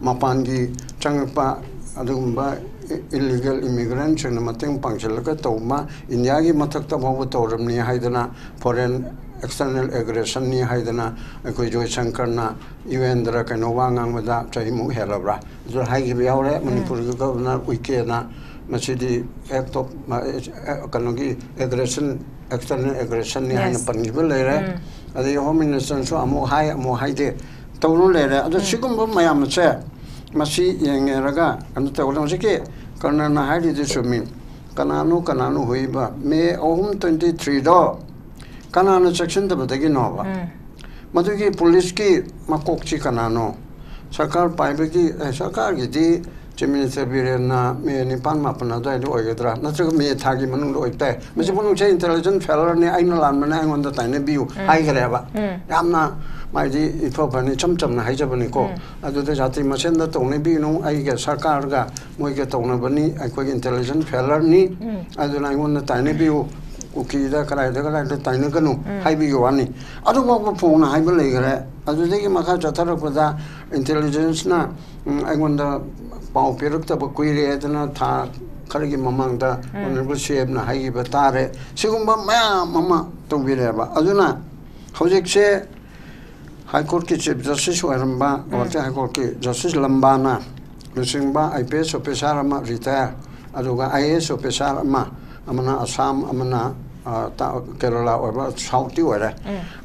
ꯃꯄꯥꯟꯒꯤ ꯆꯪꯉꯛꯄ ꯑꯗꯨꯒꯨꯝꯕ illegal immigrantꯁꯤꯡꯅ ꯃꯇꯦꯡ ꯄꯥꯡꯁꯤꯜꯂꯒ ꯇꯧꯕ, ꯏꯟꯗꯤꯌꯥꯒꯤ ꯃꯊꯛꯇ ꯐꯥꯎꯕ ꯇꯧꯔꯕꯅꯤ ꯍꯥꯏꯗꯅ, foreign external aggressionꯅꯤ ꯍꯥꯏꯗꯅ ꯑꯩꯈꯣꯏ ꯖꯣꯏꯁꯪꯀꯔꯅ UNꯗꯔ ꯀꯩꯅꯣ ꯋꯥ ꯉꯥꯡꯕꯗ ꯆꯍꯤꯃꯨꯛ ꯍꯦꯜꯂꯕ꯭ꯔꯥ ꯑꯗꯨ ꯍꯥꯏꯈꯤꯕ ꯌꯥꯎꯔꯦ꯫ ꯃꯅꯤꯄꯨꯔꯒꯤ governor ꯎꯏꯀꯦꯅ ꯃꯁꯤꯗꯤ act of, ꯀꯩꯅꯣꯒꯤ aggression, external aggressionnꯤ ꯍꯥꯏꯅ ꯄꯟꯈꯤꯕ ꯂꯩꯔꯦ꯫ ꯑꯗꯒꯤ Home Ministerꯅꯁꯨ ꯑꯃꯨꯛ ꯍꯥꯏ, ꯑꯃꯨꯛ ꯍꯥꯏꯗꯦ ꯇꯧꯗꯨꯅ ꯂꯩꯔꯦ꯫ ꯑꯗꯣ ꯁꯤꯒꯨꯝꯕ ꯃꯌꯥꯝ ꯑꯁꯦ ꯃꯁꯤ ꯌꯦꯡꯉꯦꯔꯒ ꯀꯩꯅꯣ ꯇꯧꯕꯗ ꯍꯧꯖꯤꯛꯀꯤ ꯀꯔꯅꯅ ꯍꯥꯏꯔꯤꯗꯨ ꯆꯨꯝꯃꯤ꯫ ꯀꯅꯥꯅꯣ, ꯀꯅꯥꯅꯣ ꯍꯨꯏꯕ? ꯃꯦ ꯑꯍꯨꯝ, twenty threeꯗꯣ ꯀꯅꯥꯅ ꯆꯦꯛꯁꯤꯟꯗꯕꯗꯒꯤꯅꯣꯕ? ꯃꯗꯨꯒꯤ ꯄꯨꯂꯤꯁꯀꯤ ꯃꯀꯣꯛꯁꯤ ꯀꯅꯥꯅꯣ? ꯁꯔꯀꯥꯔ ꯄꯥꯏꯕꯒꯤ, ꯑꯦ, ꯁꯔꯀꯥꯔꯒꯤꯗꯤ ꯆꯤꯐ ꯃꯤꯅꯤꯁꯇꯔ ꯕꯤꯔꯦꯟꯅ ꯃꯦ ꯅꯤꯄꯥꯟ ꯃꯥꯄꯟ ꯑꯗꯨꯋꯥꯏꯗ ꯑꯣꯏꯒꯗ꯭ꯔꯥ, ꯅꯠꯇ꯭ꯔꯒ ꯃꯦ ꯊꯥꯒꯤ ꯃꯅꯨꯡꯗ ꯑꯣꯏꯕ ꯇꯥꯏ, ꯃꯁꯤ ꯄꯨꯝꯅꯃꯛꯁꯦ ꯏꯟꯇꯦꯂꯤꯖꯦꯟꯁ ꯐꯦꯂꯔꯅꯤ, ꯑꯩꯅ ꯂꯥꯟꯕꯅꯦ, ꯑꯩꯉꯣꯟꯗ ꯇꯥꯏꯅꯕꯤꯌꯨ ꯍꯥꯏꯈ꯭ꯔꯦꯕ꯫ ꯌꯥꯝꯅ ꯃꯥꯏꯗꯤ ꯏꯐ ꯐꯅꯤ, ꯏꯆꯝ ꯆꯝꯅ ꯍꯥꯏꯖꯕꯅꯤꯀꯣ꯫ ꯑꯗꯨꯗ ꯖꯥꯇꯤ ꯃꯁꯦꯟꯗ ꯇꯧꯅꯕꯤꯅꯨ, ꯑꯩꯒ ꯁꯔꯀꯥꯔꯒ ꯃꯣꯏꯒ ꯇꯧꯅꯕꯅꯤ, ꯑꯩꯈꯣꯏꯒꯤ ꯏꯟꯇꯦꯂꯤꯖꯦꯟꯁ ꯐꯦꯂꯔꯅꯤ, ꯑꯗꯨꯅ ꯑꯩꯉꯣꯟꯗ ꯇꯥꯏꯅꯕꯤꯌꯨ, ꯀꯨꯀꯤꯗ ꯀꯗꯥꯏꯗ ꯀꯗꯥꯏꯗ ꯇꯥꯏꯅꯒꯅꯨ ꯍꯥꯏꯕꯒꯤ ꯋꯥꯅꯤ꯫ ꯑꯗꯨꯐꯥꯎꯕ ꯐꯣꯡꯅ ꯍꯥꯏꯕ ꯂꯩꯈ꯭ꯔꯦ꯫ ꯑꯗꯨꯗꯒꯤ ꯃꯈꯥ ꯆꯠꯊꯔꯛꯄꯗ ꯏꯟꯇꯦꯂꯤꯖꯦꯟꯁꯅ ꯎꯝ, ꯑꯩꯉꯣꯟꯗ ꯄꯥꯎ ꯄꯤꯔꯛꯇꯕ ꯀꯨꯏꯔꯦ ꯍꯥꯏꯗꯅ ꯊꯥ ꯈꯔꯒꯤ ꯃꯃꯥꯡꯗ ꯑꯣꯅꯔꯦꯕꯜ ꯁꯤ ꯑꯦꯝꯅ ꯍꯥꯏꯈꯤꯕ ꯇꯥꯔꯦ꯫ ꯁꯤꯒꯨꯝꯕ ꯃꯌꯥꯝ ꯑꯃ ꯇꯧꯕꯤꯔꯦꯕ꯫ ꯑꯗꯨꯅ ꯍꯧꯖꯤꯛꯁꯦ ꯍꯥꯏ ꯀꯣꯔꯠꯀꯤ ꯆꯤꯐ ꯖꯁꯇꯤꯁ ꯑꯣꯏꯔꯝꯕ, ꯒꯨꯋꯥꯍꯥꯇꯤ ꯍꯥꯏ ꯀꯣꯔꯠꯀꯤ ꯖꯁꯇꯤꯁ ꯂꯝꯕꯥꯅ ꯂꯨꯆꯤꯡꯕ ꯑꯥꯏ ꯄꯤ ꯑꯦꯁ ꯑꯣꯐꯤꯁꯥꯔ ꯑꯃ ꯔꯤꯇꯥꯌꯔ, ꯑꯗꯨꯒ ꯑꯥꯏ ꯑꯦ ꯑꯦꯁ ꯑꯣꯐꯤꯁꯥꯔ ꯑꯃ, ꯑꯃꯅ ꯑꯁꯥꯝ, ꯑꯃꯅ, ꯑ, ꯇ-, ꯀꯦꯔꯂꯥ ꯑꯣꯏꯕ, ꯁꯥꯎꯠꯇꯤ ꯑꯣꯏꯔꯦ꯫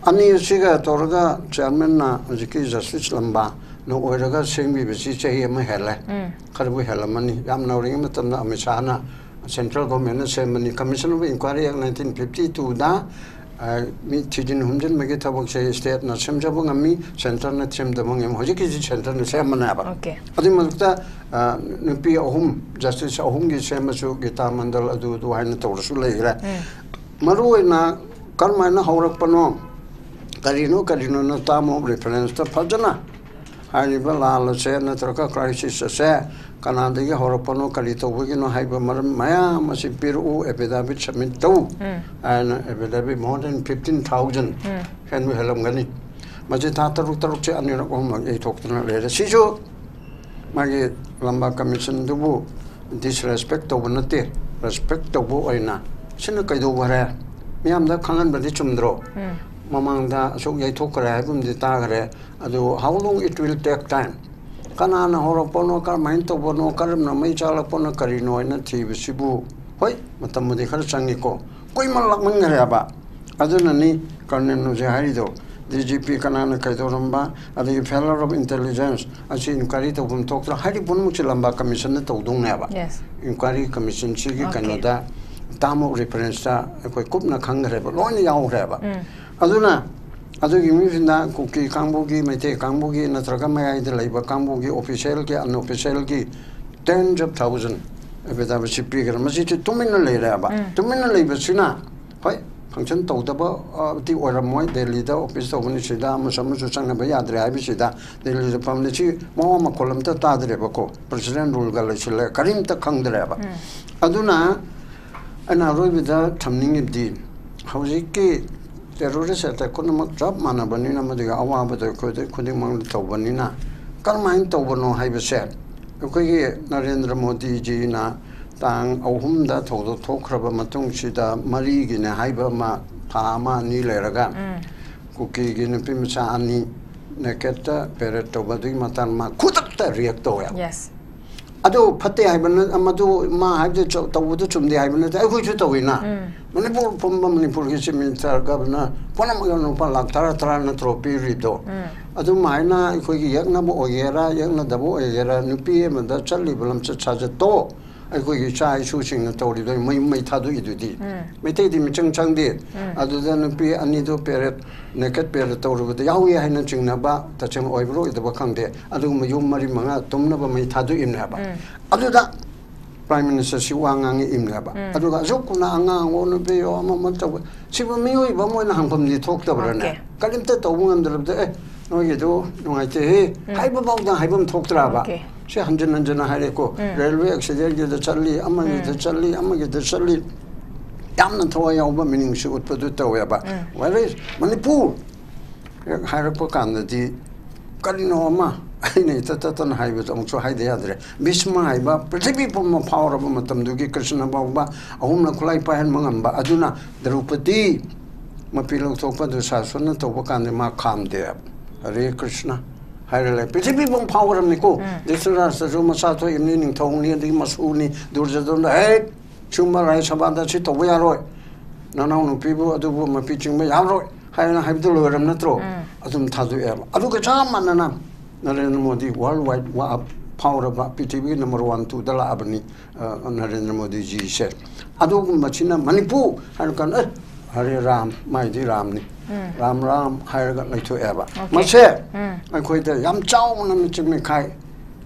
ꯑꯅꯤ ꯑꯁꯤꯒ ꯇꯧꯔꯒ ꯆꯤꯌꯥꯔꯃꯦꯟꯅ ꯍꯧꯖꯤꯛꯀꯤ ꯖꯁꯇꯤꯁ ꯂꯝꯕꯥꯅ ꯑꯣꯏꯔꯒ ꯁꯦꯝꯕꯤꯕꯁꯤ ꯆꯍꯤ ꯑꯃ ꯍꯦꯜꯂꯦ꯫ ꯈꯔꯕꯨ ꯍꯦꯜꯂꯝꯃꯅꯤ꯫ ꯌꯥꯝ ꯅꯧꯔꯤꯉꯩ ꯃꯇꯝꯗ ꯑꯃꯤꯠ ꯁꯥꯍꯅ ꯁꯦꯟꯇ꯭ꯔꯦꯜ ꯒꯣꯔꯃꯦꯟꯅ ꯁꯦꯝꯕꯅꯤ꯫ Commission of Inquiry Act nineteen fifty twoꯗ, ꯑ, ꯃꯤ ꯊꯤꯖꯤꯟ ꯍꯨꯝꯖꯤꯟꯕꯒꯤ ꯊꯕꯛꯁꯦ ꯁ꯭ꯇꯦꯠꯅ ꯁꯦꯝꯖꯕ ꯉꯝꯃꯤ, ꯁꯦꯟꯇꯔꯅ ꯁꯦꯝꯗꯕ ꯉꯝꯃꯤ꯫ ꯍꯧꯖꯤꯛꯀꯤꯁꯤ ꯁꯦꯟꯇꯔꯅ ꯁꯦꯝꯕꯅꯦꯕ꯫ ꯑꯣꯀꯦ꯫ ꯑꯗꯨꯒꯤ ꯃꯊꯛꯇ, ꯑ, ꯅꯨꯄꯤ ꯑꯍꯨꯝ, ꯖꯁꯇꯤꯁ ꯑꯍꯨꯝꯒꯤ ꯁꯦꯝꯃꯁꯨ, ꯒꯤꯇꯥ ꯃꯟꯗꯜ ꯑꯗꯨ ꯑꯗꯨ ꯍꯥꯏꯅ ꯇꯧꯔꯁꯨ ꯂꯩꯈ꯭ꯔꯦ꯫ ꯃꯔꯨꯑꯣꯏꯅ ꯀꯔꯝꯍꯥꯏꯅ ꯍꯧꯔꯛꯄꯅꯣ, ꯀꯔꯤꯅꯣ, ꯀꯔꯤꯅꯣꯅ term of referenceꯇ ꯐꯖꯅ ꯍꯥꯏꯔꯤꯕ ꯂꯥꯜ ꯑꯁꯦ ꯅꯠꯇ꯭ꯔꯒ crisis ꯑꯁꯦ ꯀꯅꯥꯗꯒꯤ ꯍꯧꯔꯛꯄꯅꯣ, ꯀꯔꯤ ꯇꯧꯕꯒꯤꯅꯣ ꯍꯥꯏꯕ ꯃꯔꯝ ꯃꯌꯥꯝ ꯑꯁꯤ ꯄꯤꯔꯛꯎ, affidavit submit ꯇꯧ ꯍꯥꯏꯅ affidavit more than fifteen thousand ꯍꯦꯟꯕꯨ ꯍꯦꯜꯂꯝꯒꯅꯤ꯫ ꯃꯁꯤ ꯊꯥ ꯇꯔꯨꯛ ꯇꯔꯨꯛꯁꯦ ꯑꯅꯤꯔꯛ ꯑꯍꯨꯝꯂꯛ ꯌꯩꯊꯣꯛꯇꯅ ꯂꯩꯔꯦ꯫ ꯁꯤꯁꯨ ꯃꯥꯒꯤ ꯂꯝꯕꯥ commissionꯗꯨꯕꯨ disrespect ꯇꯧꯕ ꯅꯠꯇꯦ, respect ꯇꯧꯕ ꯑꯣꯏꯅ ꯁꯤꯅ ꯀꯩꯗꯧꯕ ꯍꯥꯏꯔꯦ? ꯃꯤꯌꯥꯝꯗ ꯈꯪꯍꯟꯕꯗꯤ ꯆꯨꯝꯗ꯭ꯔꯣ? ꯃꯃꯥꯡꯗ ꯑꯁꯨꯛ ꯌꯩꯊꯣꯛꯈ꯭ꯔꯦ ꯍꯥꯏꯕ ꯑꯃꯗꯤ ꯇꯥꯈ꯭ꯔꯦ꯫ ꯑꯗꯨ how long it will take time? ꯀꯅꯥꯅ ꯍꯧꯔꯛꯄꯅꯣ, ꯀꯔꯝꯍꯥꯏꯅ ꯇꯧꯕꯅꯣ, ꯀꯔꯝꯅ ꯃꯩ ꯆꯥꯛꯂꯛꯄꯅꯣ, ꯀꯔꯤꯅꯣ ꯍꯥꯏꯅ ꯊꯤꯕꯁꯤꯕꯨ, ꯍꯣꯏ, ꯃꯇꯝꯕꯨꯗꯤ ꯈꯔ ꯆꯪꯉꯤꯀꯣ, ꯀꯨꯏꯃꯜꯂꯛꯃꯟꯈ꯭ꯔꯦꯕ꯫ ꯑꯗꯨꯅꯅꯤ ꯀꯔꯅꯦꯜꯅ ꯍꯧꯖꯤꯛ ꯍꯥꯏꯔꯤꯗꯣ, ꯗꯤ ꯖꯤ ꯄꯤ ꯀꯅꯥꯅ ꯀꯩꯗꯧꯔꯝꯕ, ꯑꯗꯒꯤ failure of intelligence ꯑꯁꯤ inquiry ꯇꯧꯐꯝ ꯊꯣꯛꯇ꯭ꯔꯥ ꯍꯥꯏꯔꯤꯕ ꯄꯨꯝꯅꯃꯛꯁꯦ ꯂꯝꯕꯥ commissionꯅ ꯇꯧꯗꯧꯅꯦꯕ꯫ Yes. Inquiry commissionꯁꯤꯒꯤ Okay. ꯀꯩꯅꯣꯗ term of referenceꯇ ꯑꯩꯈꯣꯏ ꯀꯨꯞꯅ ꯈꯪꯈ꯭ꯔꯦꯕ, ꯂꯣꯏꯅ ꯌꯥꯎꯈ꯭ꯔꯦꯕ꯫ ꯑꯗꯨꯅ ꯑꯗꯨꯒꯤ ꯃꯤꯁꯤꯡꯅ ꯀꯨꯀꯤ ꯀꯥꯡꯕꯨꯒꯤ, ꯃꯩꯇꯩ ꯀꯥꯡꯕꯨꯒꯤ ꯅꯠꯇ꯭ꯔꯒ ꯃꯌꯥꯏꯗ ꯂꯩꯕ ꯀꯥꯡꯕꯨꯒꯤ officialꯒꯤ unofficialꯒꯤ Tens of thousand affidavit ꯁꯤ ꯄꯤꯈ꯭ꯔꯦ꯫ ꯃꯁꯤꯁꯨ ꯇꯨꯃꯤꯟꯅ ꯂꯩꯔꯦꯕ꯫ ꯇꯨꯃꯤꯟꯅ ꯂꯩꯕꯁꯤꯅ, ꯍꯣꯏ, function ꯇꯧꯗꯕ, ꯑ, ꯗꯤ ꯑꯣꯏꯔꯝꯃꯣꯏ, ꯗꯦꯜꯂꯤꯗ office ꯇꯧꯕꯅꯤ, ꯁꯤꯗ ꯑꯃꯁꯨ ꯑꯃꯁꯨ ꯆꯪꯅꯕ ꯌꯥꯗ꯭ꯔꯦ ꯍꯥꯏꯕꯁꯤꯗ ꯗꯦꯜꯂꯤꯗ ꯐꯝꯂꯤ꯫ ꯁꯤ ꯃꯋꯥ ꯃꯈꯣꯜ ꯑꯝꯇ ꯇꯥꯗ꯭ꯔꯦꯕꯀꯣ, president ruleꯒ ꯂꯩꯁꯤꯜꯂꯦ, ꯀꯔꯤꯝꯇ ꯈꯪꯗ꯭ꯔꯦꯕ꯫ ꯑꯗꯨꯅ ꯑꯩꯅ ꯑꯔꯣꯏꯕꯗ ꯊꯝꯅꯤꯡꯉꯤꯕꯗꯤ, ꯍꯧꯖꯤꯛꯀꯤ terrorist attack ꯄꯨꯝꯅꯃꯛ ꯆꯞ ꯃꯥꯟꯅꯕꯅꯤꯅ, ꯃꯗꯨꯒꯤ ꯑꯋꯥꯕꯗꯣ ꯑꯩꯈꯣꯏꯗ ꯈꯨꯗꯤꯡꯃꯛꯅ ꯇꯧꯕꯅꯤꯅ, ꯀꯔꯝꯍꯥꯏꯅ ꯇꯧꯕꯅꯣ ꯍꯥꯏꯕꯁꯦ ꯑꯩꯈꯣꯏꯒꯤ ꯅꯔꯦꯟꯗ꯭ꯔ ꯃꯣꯗꯤꯖꯤꯅ ꯇꯥꯡ ꯑꯍꯨꯝꯗ ꯊꯧꯗꯣꯛ ꯊꯣꯛꯈ꯭ꯔꯕ ꯃꯇꯨꯡꯁꯤꯗ, ꯃꯔꯤꯒꯤꯅꯦ ꯍꯥꯏꯕ ꯑꯃ, ꯊꯥ ꯑꯃ ꯑꯅꯤ ꯂꯩꯔꯒ ꯀꯨꯀꯤꯒꯤ ꯅꯨꯄꯤ ꯃꯆꯥ ꯑꯅꯤ nakedꯇ parade ꯇꯧꯕ, ꯑꯗꯨꯒꯤ ꯃꯇꯥꯡ ꯃꯥ ꯈꯨꯗꯛꯇ react ꯇꯧꯋꯦ꯫ Yes. ꯑꯗꯨ ꯐꯠꯇꯦ ꯍꯥꯏꯕ ꯅꯠ-, ꯃꯗꯨ ꯃꯥ ꯍꯥꯏꯕꯗꯨ ꯆ-, ꯇꯧꯕꯗꯨ ꯆꯨꯝꯗꯦ ꯍꯥꯏꯕ ꯅꯠꯇꯦ, ꯑꯩꯈꯣꯏꯁꯨ ꯇꯧꯋꯤꯅ꯫ ꯃꯅꯤꯄꯨꯔ ꯄꯨꯝꯕ, ꯃꯅꯤꯄꯨꯔꯒꯤ chief minister, governor ꯄꯨꯝꯅꯃꯛ ꯂꯨꯄꯥ ꯂꯥꯛ ꯇꯔꯥ ꯇꯔꯥ ꯅꯠꯇ꯭ꯔꯣ ꯄꯤꯔꯤꯗꯣ? ꯑꯗꯨꯃꯥꯏꯅ ꯑꯩꯈꯣꯏꯒꯤ ꯌꯦꯛꯅꯕ ꯑꯣꯏꯒꯦꯔꯥ, ꯌꯦꯛꯅꯗꯕ ꯑꯣꯏꯒꯦꯔꯥ, ꯅꯨꯄꯤ ꯑꯃꯗ ꯆꯠꯂꯤꯕ ꯂꯝꯆꯠ ꯁꯥꯖꯠꯇꯣ, ꯑꯩꯈꯣꯏꯒꯤ ꯏꯆꯥ ꯏꯁꯨꯁꯤꯡꯅ ꯇꯧꯔꯤꯕ ꯃꯩ, ꯃꯩ ꯊꯥꯗꯣꯛꯏꯗꯨꯗꯤ꯫ ꯃꯩꯇꯩꯗꯤ ꯃꯤꯆꯪ ꯆꯪꯗꯦ꯫ ꯑꯗꯨꯗ ꯅꯨꯄꯤ ꯑꯅꯤꯗꯣ parade, naked parade ꯇꯧꯔꯨꯕꯗ ꯌꯥꯎꯏ ꯍꯥꯏꯅ ꯆꯤꯡꯅꯕ, ꯇꯁꯦꯡꯅ ꯑꯣꯏꯕ꯭ꯔꯥ ꯑꯣꯏꯗꯕ ꯈꯪꯗꯦ, ꯑꯗꯨꯒꯨꯝꯕ ꯌꯨꯝ ꯃꯔꯤ ꯃꯉꯥ ꯇꯨꯝꯅꯕ ꯃꯩ ꯊꯥꯗꯣꯛꯏꯕꯅꯦꯕ꯫ ꯑꯗꯨꯗ prime minister ꯁꯤ ꯋꯥ ꯉꯥꯡꯉꯛꯏꯕꯅꯦꯕ꯫ ꯑꯗꯨꯒ ꯑꯁꯨꯛ ꯀꯨꯏꯅ ꯑꯉꯥꯡ ꯑꯣ, ꯅꯨꯄꯤ ꯑꯣ, ꯑꯃ ꯑꯃ ꯇꯧꯕ, ꯁꯤꯕꯨ ꯃꯤꯑꯣꯏꯕ ꯑꯃ ꯑꯣꯏꯅ ꯍꯪꯐꯝꯗꯤ ꯊꯣꯛꯇꯕ꯭ꯔꯅꯦ? Okay. ꯀꯔꯤꯝꯇ ꯇꯧꯕ ꯉꯝꯗ꯭ꯔꯕꯗ, "ꯑꯦ, ꯅꯣꯏꯒꯤꯗꯣ ꯅꯨꯡꯉꯥꯏꯇꯦꯍꯦ" ꯍꯥꯏꯕ ꯐꯥꯎꯗ ꯍꯥꯏꯐꯝ ꯊꯣꯛꯇ꯭ꯔꯕ? Okay. ꯁꯤ ꯍꯟꯖꯤꯟ ꯍꯟꯖꯤꯟꯅ ꯍꯥꯏꯔꯦꯀꯣ꯫ Railway accident ꯒꯤꯗ ꯆꯠꯂꯤ, ꯑꯃꯒꯤꯗ ꯆꯠꯂꯤ, ꯑꯃꯒꯤꯗ ꯆꯠꯂꯤ꯫ ꯌꯥꯝꯅ ꯊꯋꯥꯏ ꯌꯥꯎꯕ ꯃꯤꯅꯨꯡꯁꯤ ꯎꯠꯄꯗꯨ ꯇꯧꯋꯦꯕ꯫ Whereas ꯃꯅꯤꯄꯨꯔ ꯍꯦꯛ ꯍꯥꯏꯔꯛꯄ ꯀꯥꯟꯗꯗꯤ ꯀꯔꯤꯅꯣ ꯑꯃ ꯑꯩꯅ ꯏꯇꯠ ꯇꯠꯇꯅ ꯍꯥꯏꯕꯗꯣ ꯑꯃꯨꯛꯁꯨ ꯍꯥꯏꯗ ꯌꯥꯗ꯭ꯔꯦ꯫ ꯚꯤꯁꯃ ꯍꯥꯏꯕ ꯄ꯭ꯔꯤꯊꯤꯕꯤ ꯄꯨꯝꯕ ꯐꯥꯎꯔꯕ ꯃꯇꯝꯗꯨꯒꯤ ꯀ꯭ꯔꯤꯁꯅ ꯐꯥꯎꯕ ꯑꯍꯨꯝꯂꯛ ꯈꯨꯠꯂꯥꯏ ꯄꯥꯏꯍꯟꯕ ꯉꯝꯕ ꯑꯗꯨꯅ ꯗ꯭ꯔꯧꯄꯗꯤ ꯃꯄꯤ ꯂꯧꯊꯣꯛꯄ ꯗꯨꯁꯥꯁꯅ ꯇꯧꯕ ꯀꯥꯟꯗ ꯃꯥ ꯈꯥꯝꯗꯦ꯫ ꯍꯔꯦ ꯀ꯭ꯔꯤꯁꯅ ꯍꯥꯏꯔ ꯂꯩ꯫ ꯄ꯭ꯔꯤꯊꯤꯕꯤ ꯄꯨꯝꯕ ꯐꯥꯎꯔꯕꯅꯤꯀꯣ꯫ ꯙ꯭ꯔꯤꯇꯔꯥꯁꯇ꯭ꯔꯁꯨ ꯃꯆꯥ ꯊꯣꯛꯏꯕꯅꯤ, ꯅꯤꯡꯊꯧꯅꯤ, ꯑꯗꯒꯤ ꯃꯁꯨꯅꯤ, ꯗꯨꯔꯖꯣꯙꯟꯗ, "ꯍꯦ, ꯁꯤꯒꯨꯝꯕ ꯔꯥꯖ ꯁꯚꯥꯗ ꯁꯤ ꯇꯧꯕ ꯌꯥꯔꯣꯏ, ꯅꯅꯥꯎ ꯅꯨꯄꯤꯕꯨ ꯑꯗꯨꯕꯨ ꯃꯄꯤ ꯆꯤꯡꯕ ꯌꯥꯔꯣꯏ" ꯍꯥꯏꯅ ꯍꯥꯏꯕꯗꯨ ꯂꯣꯏꯔꯕ ꯅꯠꯇ꯭ꯔꯣ? ꯑꯗꯨꯝ ꯊꯥꯗꯣꯛꯑꯦꯕ꯫ ꯑꯗꯨꯒ ꯆꯞ ꯃꯥꯟꯅꯅ ꯅꯔꯦꯟꯗ꯭ꯔ ꯃꯣꯗꯤ world wide ꯋꯥ-, ꯐꯥꯎꯔꯕ, ꯄ꯭ꯔꯤꯊꯤꯕꯤꯒꯤ number one, twoꯗ ꯂꯥꯛꯑꯕꯅꯤ, ꯑ, ꯅꯔꯦꯟꯗ꯭ꯔ ꯃꯣꯗꯤꯖꯤꯁꯦ꯫ ꯑꯗꯨꯒꯨꯝꯕꯁꯤꯅ ꯃꯅꯤꯄꯨꯔ ꯍꯥꯏꯔ ꯀꯥꯟꯗ, "ꯑꯦ, ꯍꯔꯦ ꯔꯥꯝ, ꯃꯥꯏꯗꯤ ꯔꯥꯝꯅꯤ, ꯔꯥꯝ ꯔꯥꯝ" ꯍꯥꯏꯔꯒ ꯂꯩꯊꯣꯛꯑꯦꯕ꯫ Okay. ꯃꯁꯦ ꯑꯩꯈꯣꯏꯗ ꯌꯥꯝ ꯆꯥꯎꯅ ꯃꯤꯆꯪ ꯃꯤꯈꯥꯏ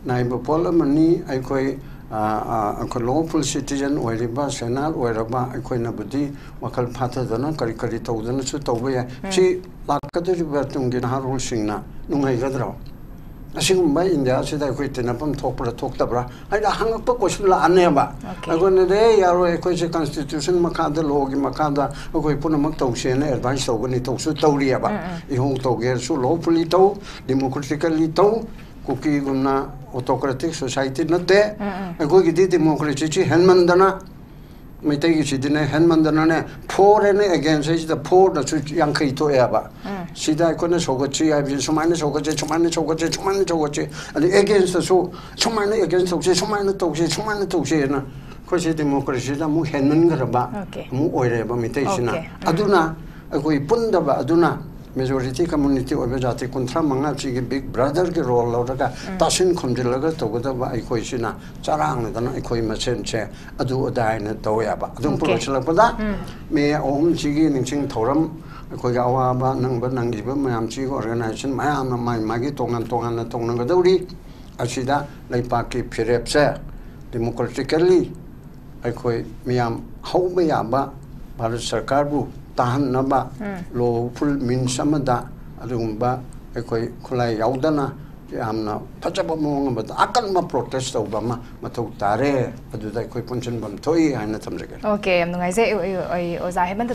ꯅꯥꯏꯕ ꯄꯣꯠ ꯑꯃꯅꯤ꯫ ꯑꯩꯈꯣꯏ ꯑ, ꯑ, ꯑꯩꯈꯣꯏ ꯂꯣꯐꯨꯜ ꯁꯤꯇꯤꯖꯟ ꯑꯣꯏꯔꯤꯕ, ꯁꯦꯅꯥꯜ ꯑꯣꯏꯔꯕ ꯑꯩꯈꯣꯏꯅꯕꯨꯗꯤ ꯋꯥꯈꯜ ꯐꯥꯊꯗꯅ ꯀꯔꯤ ꯀꯔꯤ ꯇꯧꯗꯅꯁꯨ ꯇꯧꯕ ꯌꯥꯏ꯫ ꯁꯤ ꯂꯥꯛꯀꯗꯧꯔꯤꯕ ꯇꯨꯡꯒꯤ ꯅꯍꯥꯔꯣꯜꯁꯤꯡꯅ ꯅꯨꯡꯉꯥꯏꯒꯗ꯭ꯔꯣ? ꯑꯁꯤꯒꯨꯝꯕ ꯏꯟꯗꯤꯌꯥꯁꯤꯗ ꯑꯩꯈꯣꯏ ꯇꯤꯟꯅꯐꯝ ꯊꯣꯛꯄ꯭ꯔꯥ ꯊꯣꯛꯇꯕ꯭ꯔꯥ ꯍꯥꯏꯅ ꯍꯪꯉꯛꯄ ꯀꯣꯏꯁꯟ ꯂꯥꯛꯑꯅꯦꯕ꯫ ꯑꯩꯈꯣꯏꯅꯗꯤ, "ꯑꯦ, ꯌꯥꯔꯣꯏ, ꯑꯩꯈꯣꯏꯁꯦ ꯀꯟꯁꯇꯤꯇ꯭ꯌꯨꯁꯟ ꯃꯈꯥꯗ, ꯂꯣꯒꯤ ꯃꯈꯥꯗ ꯑꯩꯈꯣꯏ ꯄꯨꯝꯅꯃꯛ ꯇꯧꯁꯦꯅ ꯑꯦꯗꯚꯥꯏꯁ ꯇꯧꯒꯅꯤ", ꯇꯧꯁꯨ ꯇꯧꯔꯤꯑꯕ꯫ ꯏꯍꯧ ꯇꯧꯒꯦ ꯍꯥꯏꯔꯁꯨ ꯂꯣꯐꯨꯜꯂꯤ ꯇꯧ, ꯗꯦꯃꯣꯀ꯭ꯔꯦꯇꯤꯀꯦꯜꯂꯤ ꯇꯧ, ꯀꯨꯀꯤꯒꯨꯝꯅ ꯑꯣꯇꯣꯀ꯭ꯔꯦꯇꯤꯛ ꯁꯣꯁꯥꯏꯇꯤ ꯅꯠꯇꯦ꯫ ꯑꯩꯈꯣꯏꯒꯤꯗꯤ ꯗꯦꯃꯣꯀ꯭ꯔꯦꯁꯤꯁꯤ ꯍꯦꯟꯃꯟꯗꯅ, ꯃꯩꯇꯩꯒꯤꯁꯤꯗꯤꯅꯦ, ꯍꯦꯟꯃꯟꯗꯅꯅꯦ, ꯐꯣꯔ ꯑꯦꯟ ꯑꯦꯒꯦꯟꯁ ꯍꯥꯏꯁꯤꯗ ꯐꯣꯔꯗꯁꯨ ꯌꯥꯡꯈꯩ ꯊꯣꯛꯑꯦꯕ꯫ ꯁꯤꯗ ꯑꯩꯈꯣꯏꯅ ꯁꯧꯒꯠꯁꯤ ꯍꯥꯏꯕꯁꯤ ꯁꯨꯃꯥꯏꯅ ꯁꯧꯒꯠꯁꯤ, ꯁꯨꯃꯥꯏꯅ ꯁꯧꯒꯠꯁꯤ, ꯁꯨꯃꯥꯏꯅ ꯁꯧꯒꯠꯁꯤ, ꯑꯗꯩ ꯑꯦꯒꯦꯟꯁꯇꯁꯨ ꯁꯨꯃꯥꯏꯅ ꯑꯦꯒꯦꯟꯁ ꯇꯧꯁꯤ, ꯁꯨꯃꯥꯏꯅ ꯇꯧꯁꯤ, ꯁꯨꯃꯥꯏꯅ ꯇꯧꯁꯤꯅ ꯑꯩꯈꯣꯏꯁꯦ ꯗꯦꯃꯣꯀ꯭ꯔꯦꯁꯤꯗ ꯑꯃꯨꯛ ꯍꯦꯟꯃꯟꯈ꯭ꯔꯕ ꯑꯃꯨꯛ ꯑꯣꯏꯔꯦꯕ ꯃꯩꯇꯩꯁꯤꯅ꯫ ꯑꯗꯨꯅ ꯑꯩꯈꯣꯏ ꯄꯨꯟꯗꯕ ꯑꯗꯨꯅ ꯃꯦꯖꯣꯔꯤꯇꯤ ꯀꯝꯃꯨꯅꯤꯇꯤ ꯑꯣꯏꯕ ꯖꯥꯇꯤ ꯀꯨꯟꯊ꯭ꯔꯥ ꯃꯉꯥꯁꯤꯒꯤ ꯕꯤꯛ ꯕ꯭ꯔꯗꯔꯒꯤ ꯔꯣꯜ ꯂꯧꯔꯒ ꯇꯥꯁꯤꯟ ꯈꯨꯝꯖꯤꯜꯂꯒ ꯇꯧꯒꯗꯕ ꯑꯩꯈꯣꯏꯁꯤꯅ ꯆꯔꯥꯡꯅꯗꯅ ꯑꯩꯈꯣꯏ ꯃꯁꯦꯟꯁꯦ ꯑꯗꯨ ꯑꯗꯥ ꯍꯥꯏꯅ ꯇꯧꯋꯦꯕ꯫ ꯑꯗꯨꯝ ꯄꯨ ꯂꯣꯏꯁꯤꯜꯂꯛꯄꯗ ꯃꯦ ꯑꯍꯨꯝꯁꯤꯒꯤ ꯅꯤꯡꯁꯤꯡ ꯊꯧꯔꯝ ꯑꯩꯈꯣꯏꯒꯤ ꯑꯋꯥꯕ ꯅꯪꯕ ꯅꯪꯈꯤꯕ ꯃꯌꯥꯝꯁꯤꯒꯤ ꯑꯣꯔꯒꯅꯥꯏꯖꯦꯁꯟ ꯃꯌꯥꯝꯅ ꯃꯥꯏ ꯃꯥꯒꯤ ꯇꯣꯉꯥꯟ ꯇꯣꯉꯥꯟꯅ ꯇꯧꯅꯒꯗꯧꯔꯤ꯫ ꯑꯁꯤꯗ ꯂꯩꯄꯥꯛꯀꯤ ꯐꯤꯔꯦꯞꯁꯦ ꯗꯦꯃꯣꯀ꯭ꯔꯦꯇꯤꯀꯦꯜꯂꯤ ꯑꯩꯈꯣꯏ ꯃꯤꯌꯥꯝ ꯍꯧꯕ ꯌꯥꯕ ꯚꯥꯔꯠ ꯁꯔꯀꯥꯔꯕꯨ ꯇꯥꯍꯟꯅꯕ ꯂꯣꯐꯨꯜ ꯃꯤꯟꯁ ꯑꯃꯗ ꯑꯗꯨꯒꯨꯝꯕ ꯑꯩꯈꯣꯏ ꯈꯨꯠꯂꯥꯏ ꯌꯥꯎꯗꯅ ꯌꯥꯝꯅ ꯐꯖꯕ ꯃꯑꯣꯡ ꯑꯃꯗ ꯑꯀꯟꯕ ꯄ꯭ꯔꯣꯇꯦꯁ ꯇꯧꯕ ꯑꯃ ꯃꯊꯧ ꯇꯥꯔꯦ꯫ ꯑꯗꯨꯗ ꯑꯩꯈꯣꯏ ꯄꯨꯟꯁꯤꯟꯐꯝ ꯊꯣꯛꯏ ꯍꯥꯏꯅ ꯊꯝꯖꯒꯦ꯫ ꯑꯣꯀꯦ, ꯌꯥꯝ ꯅꯨꯡꯉꯥꯏꯖꯩ꯫ ꯑꯩ- ꯑꯩ- ꯑꯩ ꯑꯣꯖꯥ ꯍꯦꯃꯟꯇ